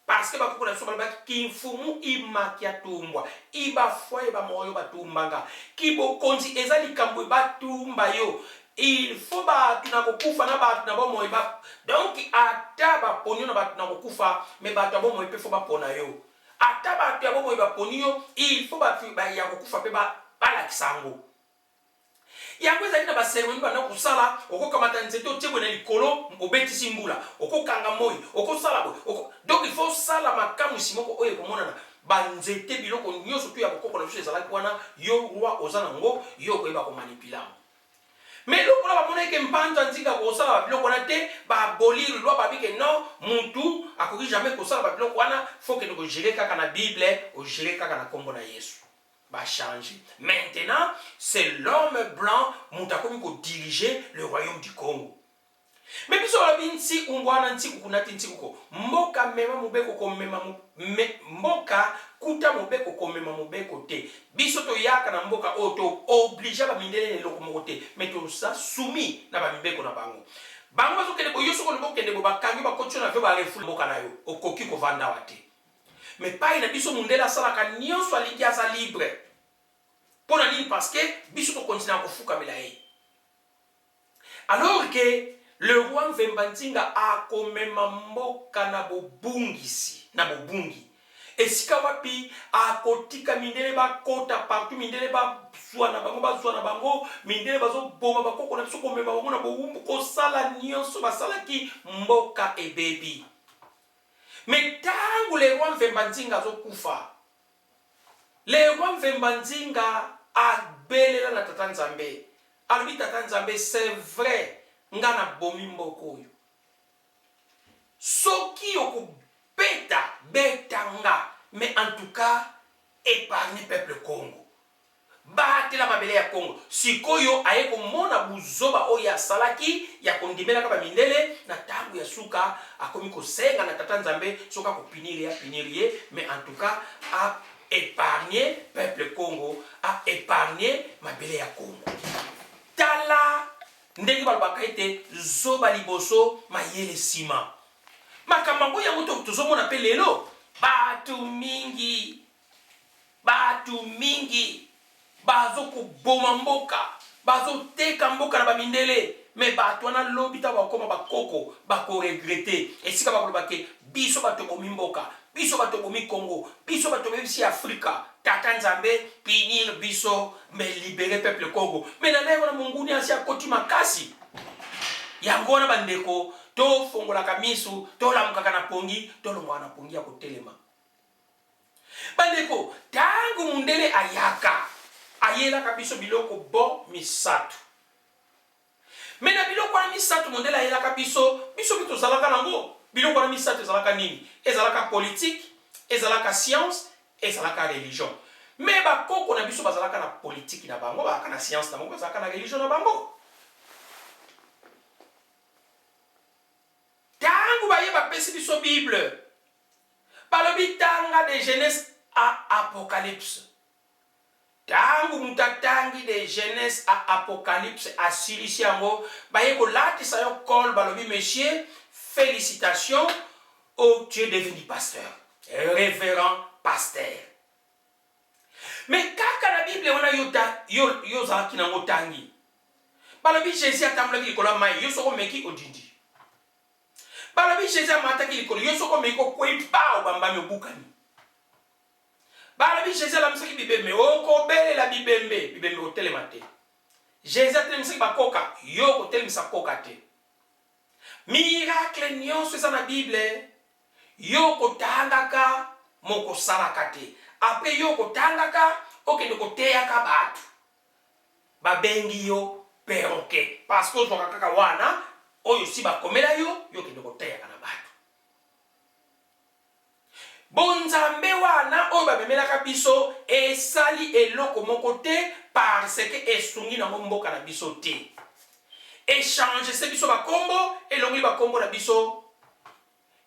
Speaker 1: parce que bakoko na biso balobaki kimfumu imakia tumbwa ibafwa eba moyo batumbanga, kibokonzi eza likambo ebatumba yo, il faut bato na kokufa na bato na bomoi ba, donc ata baponi yo na bato na kokufa, mais bato ya bomoi mpe faut bapona yo, ata bato ya bomoi baponi yo, il faut bato ya kokufa mpe balakisa yango. Yango ezali na ba ceremonie banda kosala, okokamata nzete otie boye na likolo, obetisi mbula, okokanga moi, okosala boye, oko... donc il faut osala makamwisi moko oyo ekomonana ba nzete, biloko nyonso tu ya bokoko na biso ezalaki wana, yo roi oza nango, yo okoyeba komanipula yango. Mais lokola bamonaki ke Mpanza Nzinga akosala ba biloko wana te, ba abolir loi, babi ke non, mutu akoki jamais kosala ba biloko wana, faut okende ko jurer kaka na Bible, o jurer kaka na kombo na Yesu. Ba changer. Maintenant, c'est l'homme blanc moto akomi ko diriger le royaume du Congo. Mais biso balobi nsi ungwana nsi kukunati nsi kuko. Mboka mema mobeko komema me, mboka kuta mobeko komema mobeko te. Biso toyaka na mboka oyo to obligea ba mindele na eloko moko te, mais toza soumis na ba mibeko na bango. Bango bazokende boye, yo soki olobi okende boye, bakangi yo, bakotisi yo na avion, ba refoule mboka na yo. Okoki kovanda awa te. Mais payi na biso mundele asalaka nionso alingi, aza libre. Pona nini? Parce que biso to continuaka kofukamela ye. Alors que le roi Mvemba Nzinga akomema mboka na bobungisi, na bobungi. Esika wapi akotika mindele bakota partout, mindele bazwa na bango, bazwa na bango, mindele bazoboma bakoko na biso, komema bango na bowumbu, kosala nionso basalaki, mboka ebebi. Mais tango le roi Mvemba Nzinga azokufa, le roi Mvemba Nzinga abelela na tata Nzambe, alobi tata Nzambe c'est vrai nga nabomi mboka oyo, soki okobeta beta nga, mais en tout cas epargne peuple Congo. Batela mabele ya Congo. Sikoyo aye komona buzoba oyo asalaki ya kondimelaka ba mindele na tango ya suka, akomi kosenga na tata Nzambe soki ako punir ye a punir ye, mais en tout cas a epargner peuple Congo, a epargner mabele ya Congo. Tala ndenge balobaka ete zoba liboso mayele sima. Makambo yango yango tozomona pe lelo batu mingi. Batu mingi bazo koboma mboka, bazo teka mboka na ba mindele. Mais bato wana lobi ntango bakokoma bakoko, bako regretter. Esika bakoloba ke biso bato bomi mboka, biso bato bomi Congo, biso bato bebisi Afrika. Tata Nzambe punir biso, mais libérer peuple Congo. Mais na lelo wana monguni asi akoti makasi. Yango wana bandeko, tofongolaka misu, tolamukaka na pongi, tolongwaka na pongi ya kotelema. Bandeko, ntango mundele ayaka, ayelaka biso biloko bo misato. Mais na biloko wana misato mondele ayelaka biso, biso mpe tozalaka nango. Biloko wana misato ezalaka nini? Ezalaka politique, ezalaka science, ezalaka religion. Mais bakoko na biso bazalaka na politique na bango, bazalaka na science na bango, bazalaka na religion na bango. Ntango baye bapesi biso Bible, balobi tanga de Genèse à Apocalypse. Ntango moto atangi de Genèse à Apocalypse, asilisi yango, baye kolatisa yo col, balobi: "Monsieur, félicitations, oh, tu es devenu pasteur, révérend pasteur." Mais kaka na Bible wana yo ozalaki nango, otangi, balobi Jésus atambolaki likolo ya mai, yo soko omeki, odindi. Balobi Jésus amataki likolo, yo soko omeki, okwei pa, obambami, obukani. Balobi Jésus alamisaki bibembe, okobelela bibembe, bibembe kotelema te. Jésus atelemisaki bakoka, yo kotelemisa koka te. Miracle nyonso eza na Bible, yo kotangaka, mokosalaka te. Après yo kotangaka, okende koteyaka bato, babengi yo perroquet, parce que ozwaka kaka wana oyo si bakomela yo, yo okende koteyaka na bato. Bonzambe wana oyo bamemelaka biso esali eloko moko te, parce que esungi nango mboka na biso te. Echange se biso bakombo, elongoli bakombo na biso,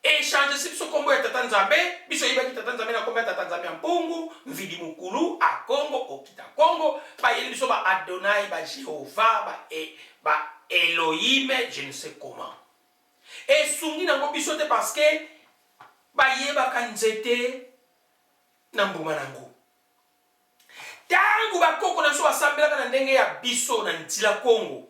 Speaker 1: echange se biso kombo ya Tata Nzambe. Biso oyebaki Tata Nzambe na kombo ya Tata Nzambe ya Mpungu, Mvidi Mokulu, Akongo, Okita Kongo. Bayeli biso ba Adonai, ba Jehova, ba Elohim, je ne sais comment. Esungi nango biso te, parce que bayebaka nzete na mbuma nango. Ntango bakoko na biso basambelaka na ndenge ya biso na nzila Kongo,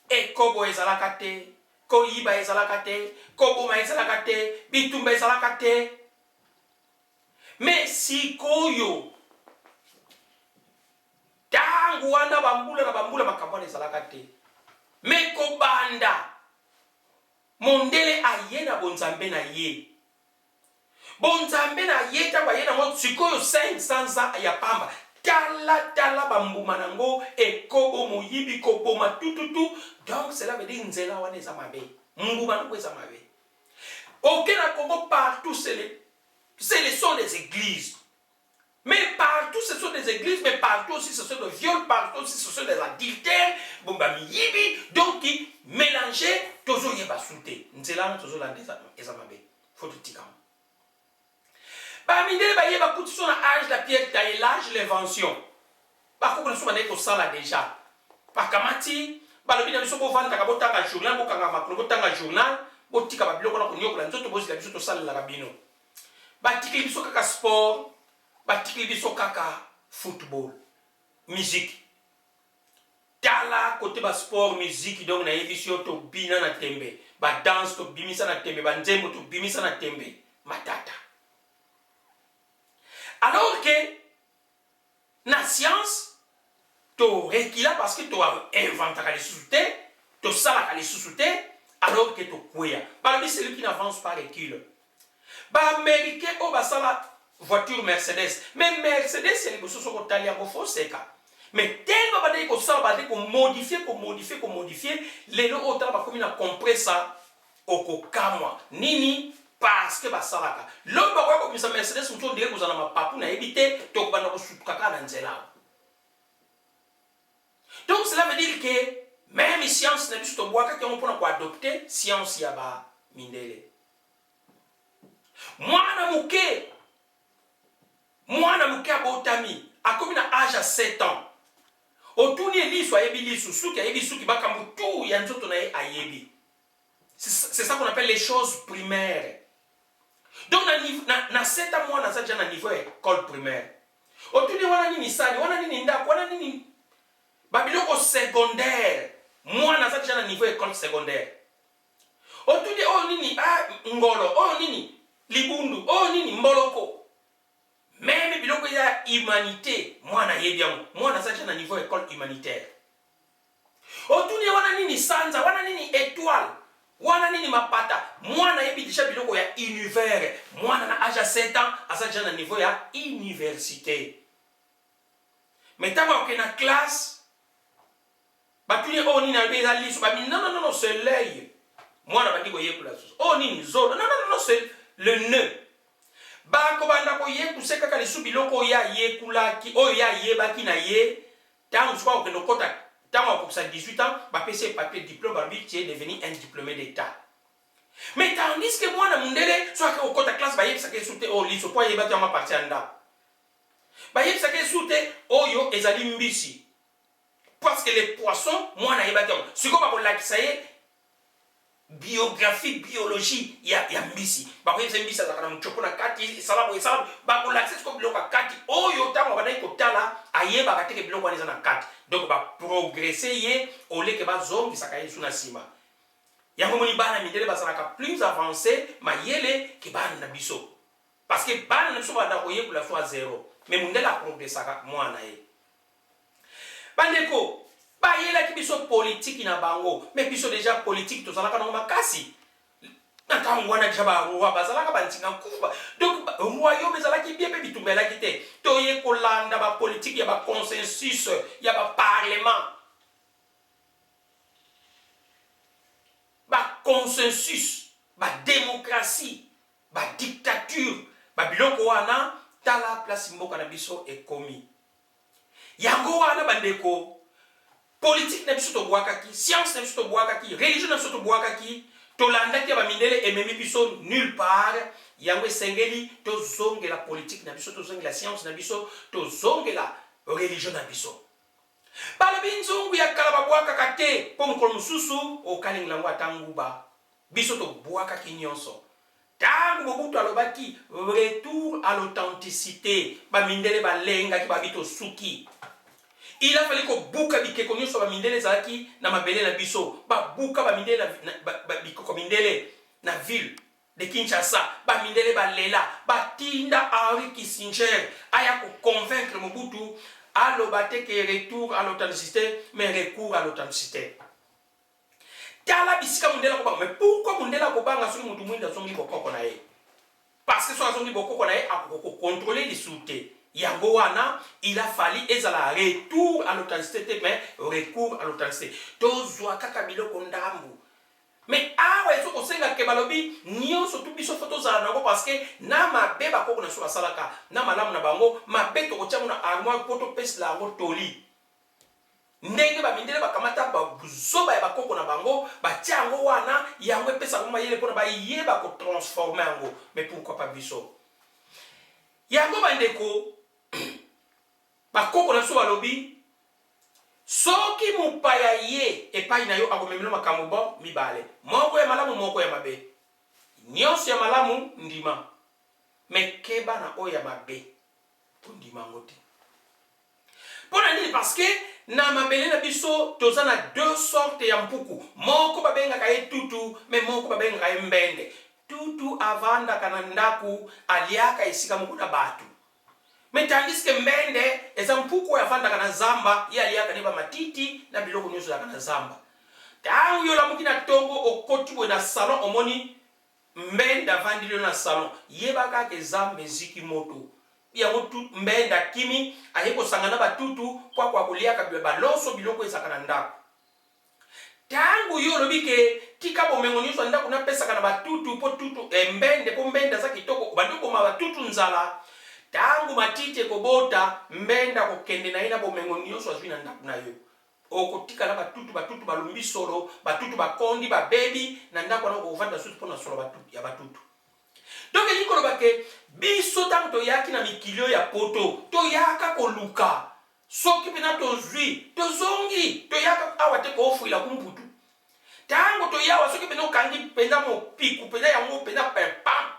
Speaker 1: ekobo ezalaka te, koyiba ezalaka te, koboma ezalaka te, bitumba ezalaka te. Mais sikoyo, ntango wana, bambula na bambula, makambo wana ezalaka te. Mais kobanda mondele aye na bonzambe na ye, bonzambe na ye, ntango aye nango sikoyo 500 ans ya pamba, tala tala bambuma nango: ekobo, moyibi, koboma, tututu. Donc cela veut dire nzela wana eza mabe, mbuma nango eza mabe. Oke na Congo, partout c'est les sont des églises. Mais partout, ce sont des églises, mais partout aussi, ce sont des viols, partout aussi, ce sont des adultères, bon, bah, miyibi, donc, mélangé, tozoyeba su te. Nzela wana tozolanda eza mabe. Faut totika. Bamindele bayeba kuti so na âge la pierre taillée, l'âge l'invention. Bakoko na biso bandaki kosala déjà. Bakamati, balobi na biso: bovandaka, botanga journal, bokanga makolo, botanga journal, botika babiloko na konyokola nzoto, bozela biso tosalelaka bino. Batikeli biso kaka sport, batikeli biso kaka football, musique. Tala kote basport, musique. Donc nayebisi yo, tobina na tembe, badanse tobimisa na tembe, banzembo tobimisa na tembe, matata. Alors que na science torekila, parce que toinventaka lisusu te, tosalaka lisusu te, alors que tokweya. Balobi: celui qui n'avance pas recule. Baaméricain oyo basala voiture Mercedes, mais Mercedes ya liboso, soki otali yango, foseka. Mais tellement bandeki kosala, bandeki komodifier, komodifier, komodifier, lelo oyo tala bakomi na Kompressor, okokamwa nini, parce que basalaka. Lobi bakoya kobimisa Mercedes mosu ondenge kozala na mapapu, nayebi te, tokobanda kosutuka kaka na nzela awa. Donc cela veut dire que même science na biso tobwakaki yango mpona koadopter science ya bamindele. Mwana moke, mwana moke abotami, akomi na âge ya 7 ans, otuni ye liso, ayebi liso, suki, ayebi suki, makambo tu ya nzoto na ye ayebi. C'est ça qu'on appelle les choses primaires. Donc na 7 ans, mwana aza déjà na niveau ya école primaire. Otuni wana nini sani, wana nini ndako, wana nini, babiloko secondaire. Mwana aza deja na niveau école secondaire. Otuni oyo nini? Ah, ngolo. Oyo nini? Libundu. Oyo nini? Mboloko. Même biloko ya humanité, mwana ayebi yango. Mwana aza deja na niveau école humanitaire. Otuni wana nini? Sanza. Wana nini? Étoile. Wana nini? Mapata. Mwana ayebi deja biloko ya univers. Mwana na age ya 7 ans aza deja na niveau ya université. Mais ntango akokende na classe, batuni oyo nini? Alobi eza liso. Babi non, non, non, non, c'est l'œil. Mwana bandi koyekola susu oyo nini? Zolo. Non, non, non, c'est le nez. Bakobanda koyekuse kaka lisu biloko oyo ayekulaki, oyo ye ayebaki na ye. Ntango sikoyo akokende okota, ntango akokisa 18 ans, bapesi ye papier diplôme, balobi tu es devenu un diplômé d'État. Mais tandis que mwana mundele, so ake kokota classe, bayebisaka ye su te oyo liso, mpo ayebaki yango à partir ya ndako. Bayebisaka ye su te oyo ezali mbisi, parce que les poissons, mwana ayebaki yango. Sikoyo bakolakisa ye biographie, biologie ya mbisi. Bakoyebisa mbisi azalaka na mochopo na kati, esala boye, esala. Bakolakisa sikoyo biloko ya kati oyo ntango abandaki kotala ayebaka te que biloko wana eza na kati. Donc baprogresse ye oleke bazongisaka ye su na nsima. Yango moni bana mindele bazalaka plus avancé mayele que bana na biso, parce que bana na biso banda koyekola so a zéro, mais mondele aprogressaka mwana ye. Bandeko, bayelaki biso politiki na bango, mais biso déjà politiki tozalaka nango makasi na ntango wana. Déjà baroi bazalaka bantinga nkufa, donc royaume ezalaki bien mpe bitumba elaki te. Toye kolanda bapolitike ya baconsensus, ya baparlement, baconsensus, badémocratie, badictature, babiloko wana. Tala place mboka na biso ekomi. Yango wana, bandeko, politike na biso tobwakaki, science na biso tobwakaki, religion na biso tobwakaki, tolandaki ya bamindele, ememi biso nulle part. Yango esengeli tozongela politike na biso, tozongela science na biso, tozongela religion na biso. Balobi nzungu ya kala babwakaka te, mpo mokolo mosusu okalingela yango ata nguba. Biso tobwakaki nyonso. Ntango Mobutu alobaki retour à l'authenticité, bamindele balengaki, babi tosuki. Il a fallu kobuka bikeko nyonso bamindele ezalaki na mabele na biso. Babuka bamindele, bikeko mindele na ville de Kinshasa. Bamindele balela, batinda Henri Kissinger aya koconvaincre Mobutu aloba te que retour à l'authenticité, mais recours à l'authenticité. Tala bisika mondele akobanga. Mais pourquoi mondele akobanga soki motu mwindu azongi bokoko na ye? Parce que soki azongi bokoko na ye, akoki kocontrôler lisusu te. Yango wana il a fallu ezala retour à l'authenticité te, mais recours à l'authenticité. Tozwa kaka biloko ndambu, mais awa ezo kosenga que balobi nyonso tu biso faut tozala nango, parce que na mabe bakoko na biso basalaka, na malamu na bango, mabe tokotia yango na armoire mpo topesela yango toli. Ndenge bamindele bakamata bazoba ya bakoko na bango, batia yango wana, yango epesaka bango mayele mpona bayeba kotransformer yango. Mais pourquoi pas biso? Yango, bandeko, bakoko na biso balobi soki mopaya ye epai na yo, akomemela makambo bo mibale, moko ya malamu, moko ya mabe. Nyonso ya malamu ndima, mais keba na oyo ya mabe, kondima yango te. Mpo na nini? Parce que na mabele na biso toza na deux sortes ya mpuku. Moko babengaka ye tutu, mais moko babengaka ye mbende. Tutu avandaka na ndako, aliaka esika moko na bato, mais tandis que mbende eza mpuku oyo avandaka na zamba. Ye aliaka ne bamatiti na biloko nyonso ezalaka na zamba. Ntango yo olamuki na ntongo, okoti boye na salon, omoni mbende avandili yo na salon, yeba kaka ezamba eziki moto. Yango mbende akimi, aye kosanga na batutu po akoka koliaka baloso, biloko ezalaka na ndako. Ntango yo olobi que tika bomengo nyonso ya ndako napesaka na batutu mpo tutu mbende, mpo mbende aza kitoko, obandi oboma batutu nzala. Ntango matiti ekobota, mbende akokende na ye na bomengo nyonso azwi na ndako na yo. Okotikala batutu, batutu balumbi solo, batutu bakondi, babebi na ndako wana. Okovanda susu mpo na solo ya batutu. Donc elingi koloba que biso, ntango toyaki na mikili oyo ya Poto, toyaka koluka. Soki mpena tozwi, tozongi. Toyaka awa te koofwila kumputu. Ntango toyawa, soki mpena okangi mpenza mopiku mpenza yango mpenza pam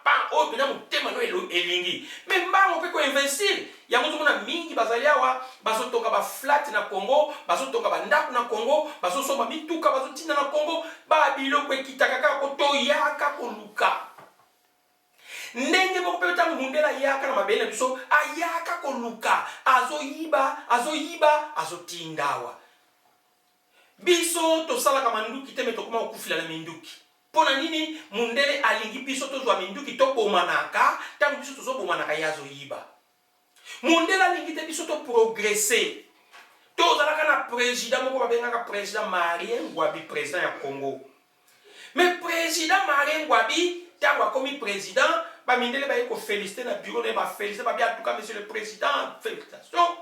Speaker 1: pam. oyo mpenza motema no elingi. Mais mbango mpe koinvestir yango, ozomona mingi bazali awa, bazotonga baflat na Congo, bazotonga bandako na Congo, bazosomba mituka, bazotinda na Congo. Babiloko ekitaka kaka po toyaka koluka. Ndenge moko mpe, ntango mundele ayaka na mabele na biso, ayaka koluka, azoyiba, azoyiba, azotinda awa. Biso tosalaka manduki te, mais tokoma kokufila na minduki. Mpo na nini? Mundele alingi biso tozwa minduki, tobomanaka. Ntango biso tozobomanaka, ye azoyiba. Mundele alingi te biso toprogresser. Tozalaka na président moko babengaka président Marien Ngouabi, président ya Congo. Mais président Marien Ngouabi, ntango akomi président, bamindele baye koféliciter na bureau na ye. Baféliciter, babi: "En tout cas, monsieur le président, félicitation.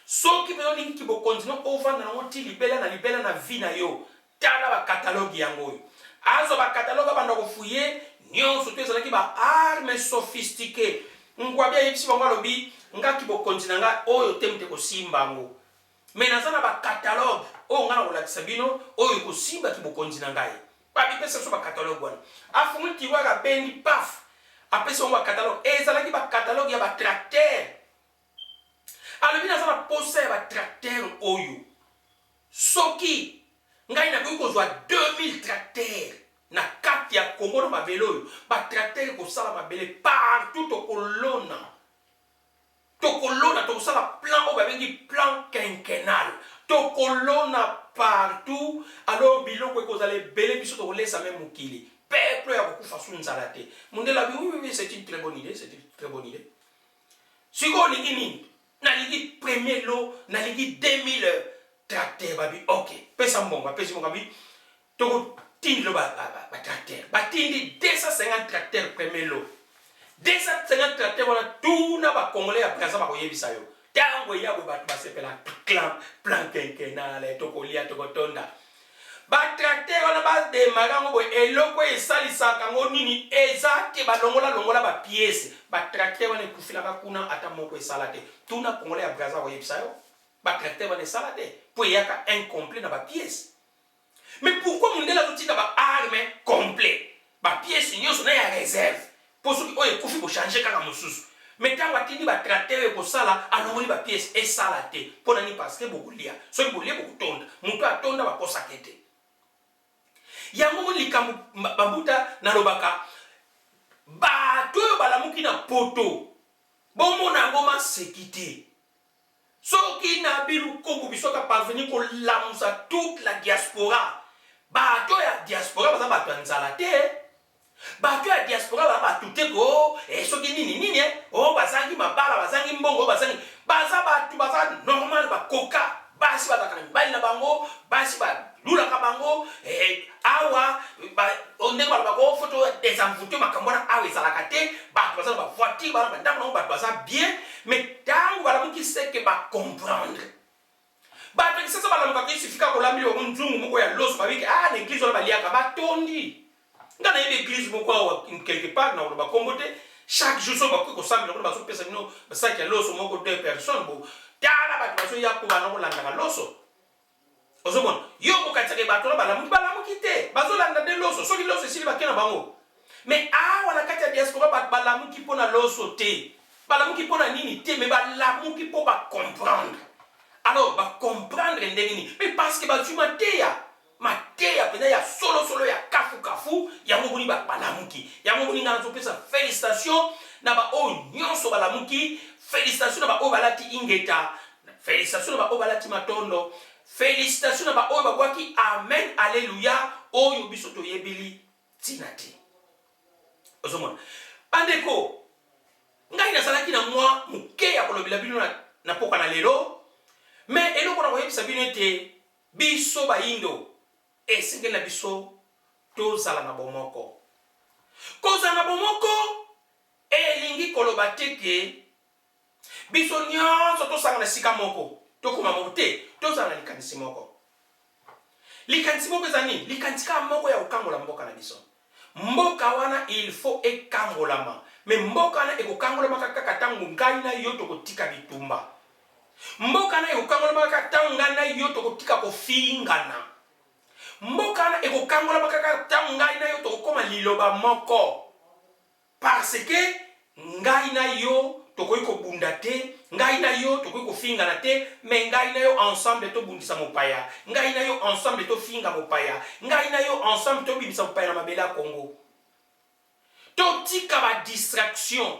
Speaker 1: Soki mpenza olingi bokonzi no ovanda nango ti libela na libela na vie na yo, tala bacatalogue yango oyo." Azwa bacatalogue, abanda kofouiller nyonso to ezalaki baarmes sophistiquées. Ngouabi ayebisi bango, alobi: "Ngaki bokonzi na ngai oyo te mute kosimba yango, mais naza na bacatalogue oyo ngai na kolakisa bino oyo ekosimbaki bokonzi na ngai." Babipesa biso bacatalogue wana. Afunguli tiroir, abendi, paf, apesi bango bacatalogue. Ezalaki bacatalogue ya batracteur. Alobi: "Naza na posa ya batracteur oyo. Soki ngai nakoki kozwa 2000 tracteur na kati ya Kongo, na mabele oyo, batracteur ekosala mabele partout, tokolona, tokolona, tokosala plan oyo babengi plan quinquennal, tokolona partout. Alors biloko ekozala ebele, biso tokolesa mais mokili, peuple ya kokufa su nzala te." Mundele abi: Oui, c'est une très bonne idée, c'est une très bonne idée. Sikoyo olingi nini?" "Nalingi premier lot, nalingi 2000 tracteur." Babi: "Ok, pesa mbongo." Apesi mbongo, abi: "Tokotindilo batracteur." Batindi 250 tracteur, premier lot, 250 tracteur wana. Tuna bacongolais ya Braza, bakoyebisa yo. Ntango eya boye, bato basepela: "Plan quinquennal, tokolia, tokotonda." Batracteur wana badémarrer yango boye, eloko esalisaka yango nini eza te. Balongola longola bapièces, batracteur wana ekufilaka kuna, ata moko esala te. Tuna congolais ya Braza, koyebisa yo, batracteur wana esala te mpo eyaka incomplet na bapièces. Mais pourquoi mondele azotinda baarme complet, bapièces nyonso na ya réserve, mpo soki oyo ekufi, bochanger kaka mosusu? Mais ntango atindi batracteur ekosala, alongoli bapièces, esala te. Mpo na nini? Parce que bokolia, soki bolie, bokotonda. Moto atonda, bakosaka te. Yango moni likambo bambuta nalobaka: bato oyo balamuki na poto, bomona yango maseki te. Soki na bilukombu biso ka parvenir kolamusa toute la diaspora, bato ya diaspora baza bato ya nzala te. Bato ya diaspora baza bato te ko soki nini nini, o bazangi mabala, bazangi mbongo, bazangi. Baza bato baza normal, bakoka. Basi bazalaka na mibali na bango, basi balulaka bango awa. Ndenge balobaka o faut désenvoûter, makambo wana awa ezalaka te. Bato baza na bavoiture, bana bandako nango, bato baza bien. Mais ntango balamuki, seke bacomprendre. Bato kisasa balamukaka, isifika kolambili bango nzungu moko ya loso, babiki: "Ah, na église wana baliaka, batondi." Nga nayebi église moko awa quelque part, na koloba kombo te. Chaque jour soki bakoki kosambela kuna, bazopesa bino basaki ya loso moko, deux personnes. Bo tala bato bazoya ko bana kolandaka loso. Ozomona yo kokatisaka bato wana balamuki, balamuki te, bazolanda nde loso. Soki loso esili, bake na bango. Mais awa na kati ya diaspora, bato balamuki mpo na loso te, balamuki mpo na nini te, mais balamuki mpo bacomprendre. Alors bacomprendre ndenge nini? Mais parce que bazwi mateya, mateya mpenza ya solosolo, ya kafukafu. Yango boni balamuki. Yango boni ngai nazopesa félicitation na baoyo nyonso balamuki, félicitation na baoyo balati ingeta, félicitation na baoyo balati matondo, félicitation na baoyo babwaki amen, alleluya, oyo biso toyebeli ntina te. Ozomona, bandeko, ngai nazalaki na mwa moke ya kolobela bino na poka na lelo. Mais eloko na koyebisa bino ete biso bayindo, esengeli na biso tozala na bomoko. Kozala na bomoko elingi koloba te ke biso nyonso tosangana esika moko, tokóma moko te. Tozala na likanisi moko. Likanisi moko eza nini? Likanisi kaka moko ya kokangola mboka na biso. Mboka wana, il faut ekangolama. Mais mboka wana ekokangolamaka kaka ntango ngai na yo tokotika bitumba. Mboka wana ekokangolamaka kaka ntango ngai na yo tokotika kofingana. Mboka wana ekokangolamaka kaka ntango ngai na yo tokokóma liloba moko. Parce que ngai na yo tokoki kobunda te, ngai na yo tokoki kofingana te, mais ngai na yo ensemble tobundisa mopaya, ngai na yo ensemble tofinga mopaya, ngai na yo ensemble tobimisa mopaya na mabele ya Congo. Totika ba distraction,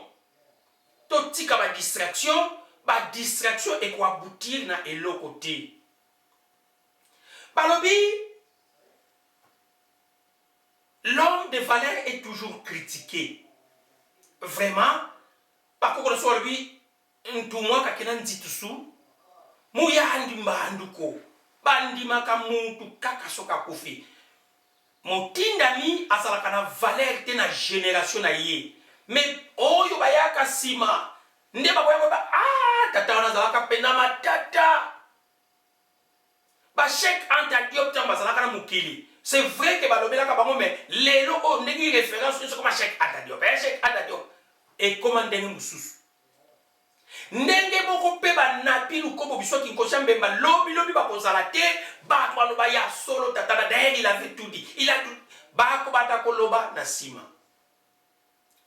Speaker 1: totika ba distraction, ba distraction eko aboutir na eloko te. Balobi L'homme de valeur est toujours critique vraiment bakoko na biso balobi ntumwa kakena nzitusu muyandi mbanduko bandimaka mutu kaka soki akufi motindami azalaka na valeur te na generation na ye mais oyo bayaka nsima nde bakoya koyeba ah tata wana azalaka mpenza matata. Ba Cheikh Anta Diop tango bazalaka na mokili c'est vrai que balobelaka bango mais lelo oyo ndenge reference nionso ekoma Cheikh Anta Diop eh Cheikh Anta Diop ekoma ndenge mosusu. Ndenge moko mpe ba Nabi Lukobo Biswaki Nkosia Mbemba lobi lobi bakozala te bato baloba ya solo tata na d'ailleurs il avait tout dit il a tout bakobanda koloba na sima.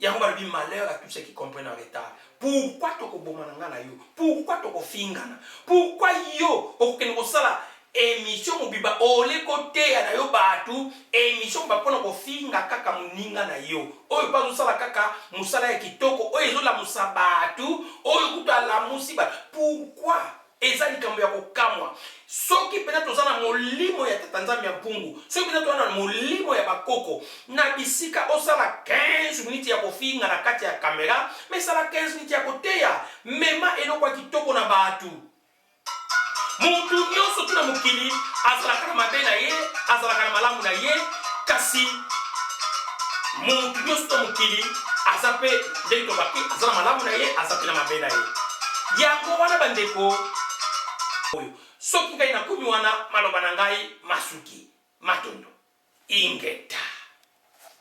Speaker 1: Yango balobi malheur à tous ceux qui comprennent en retard. Pourquoi toko bomana nga na yo? Pourquoi toko fingana? Pourquoi yo okokende kosala emission mobimba ole koteya na yo batu emission mobimba pona kofinga kaka moninga na yo oyo pe azosala kaka mosala ya kitoko oyo ezolamusa batu oyo kutu alamusi batu pourquoi Eza likambo ya kokamwa. Soki penza toza na molimo ya Tata Nzambe ya Mpungu, soki penza toza na molimo ya bakoko, na bisika osala 15 minutes ya kofinga na kati ya camera, mais sala 15 minutes ya koteya. Mema eloko ya kitoko na batu. Mutu nionso tu na mokili azalaka na mabe na ye, azalaka na malamu na ye, kasi mutu nionso tu na mokili aza pe ndenge tolobaki, aza na malamu na ye, aza pe na mabe na ye. Yango wana bandeko oyo soki ngai nakomi wana maloba na ngai masuki. Matondo. Ingeta.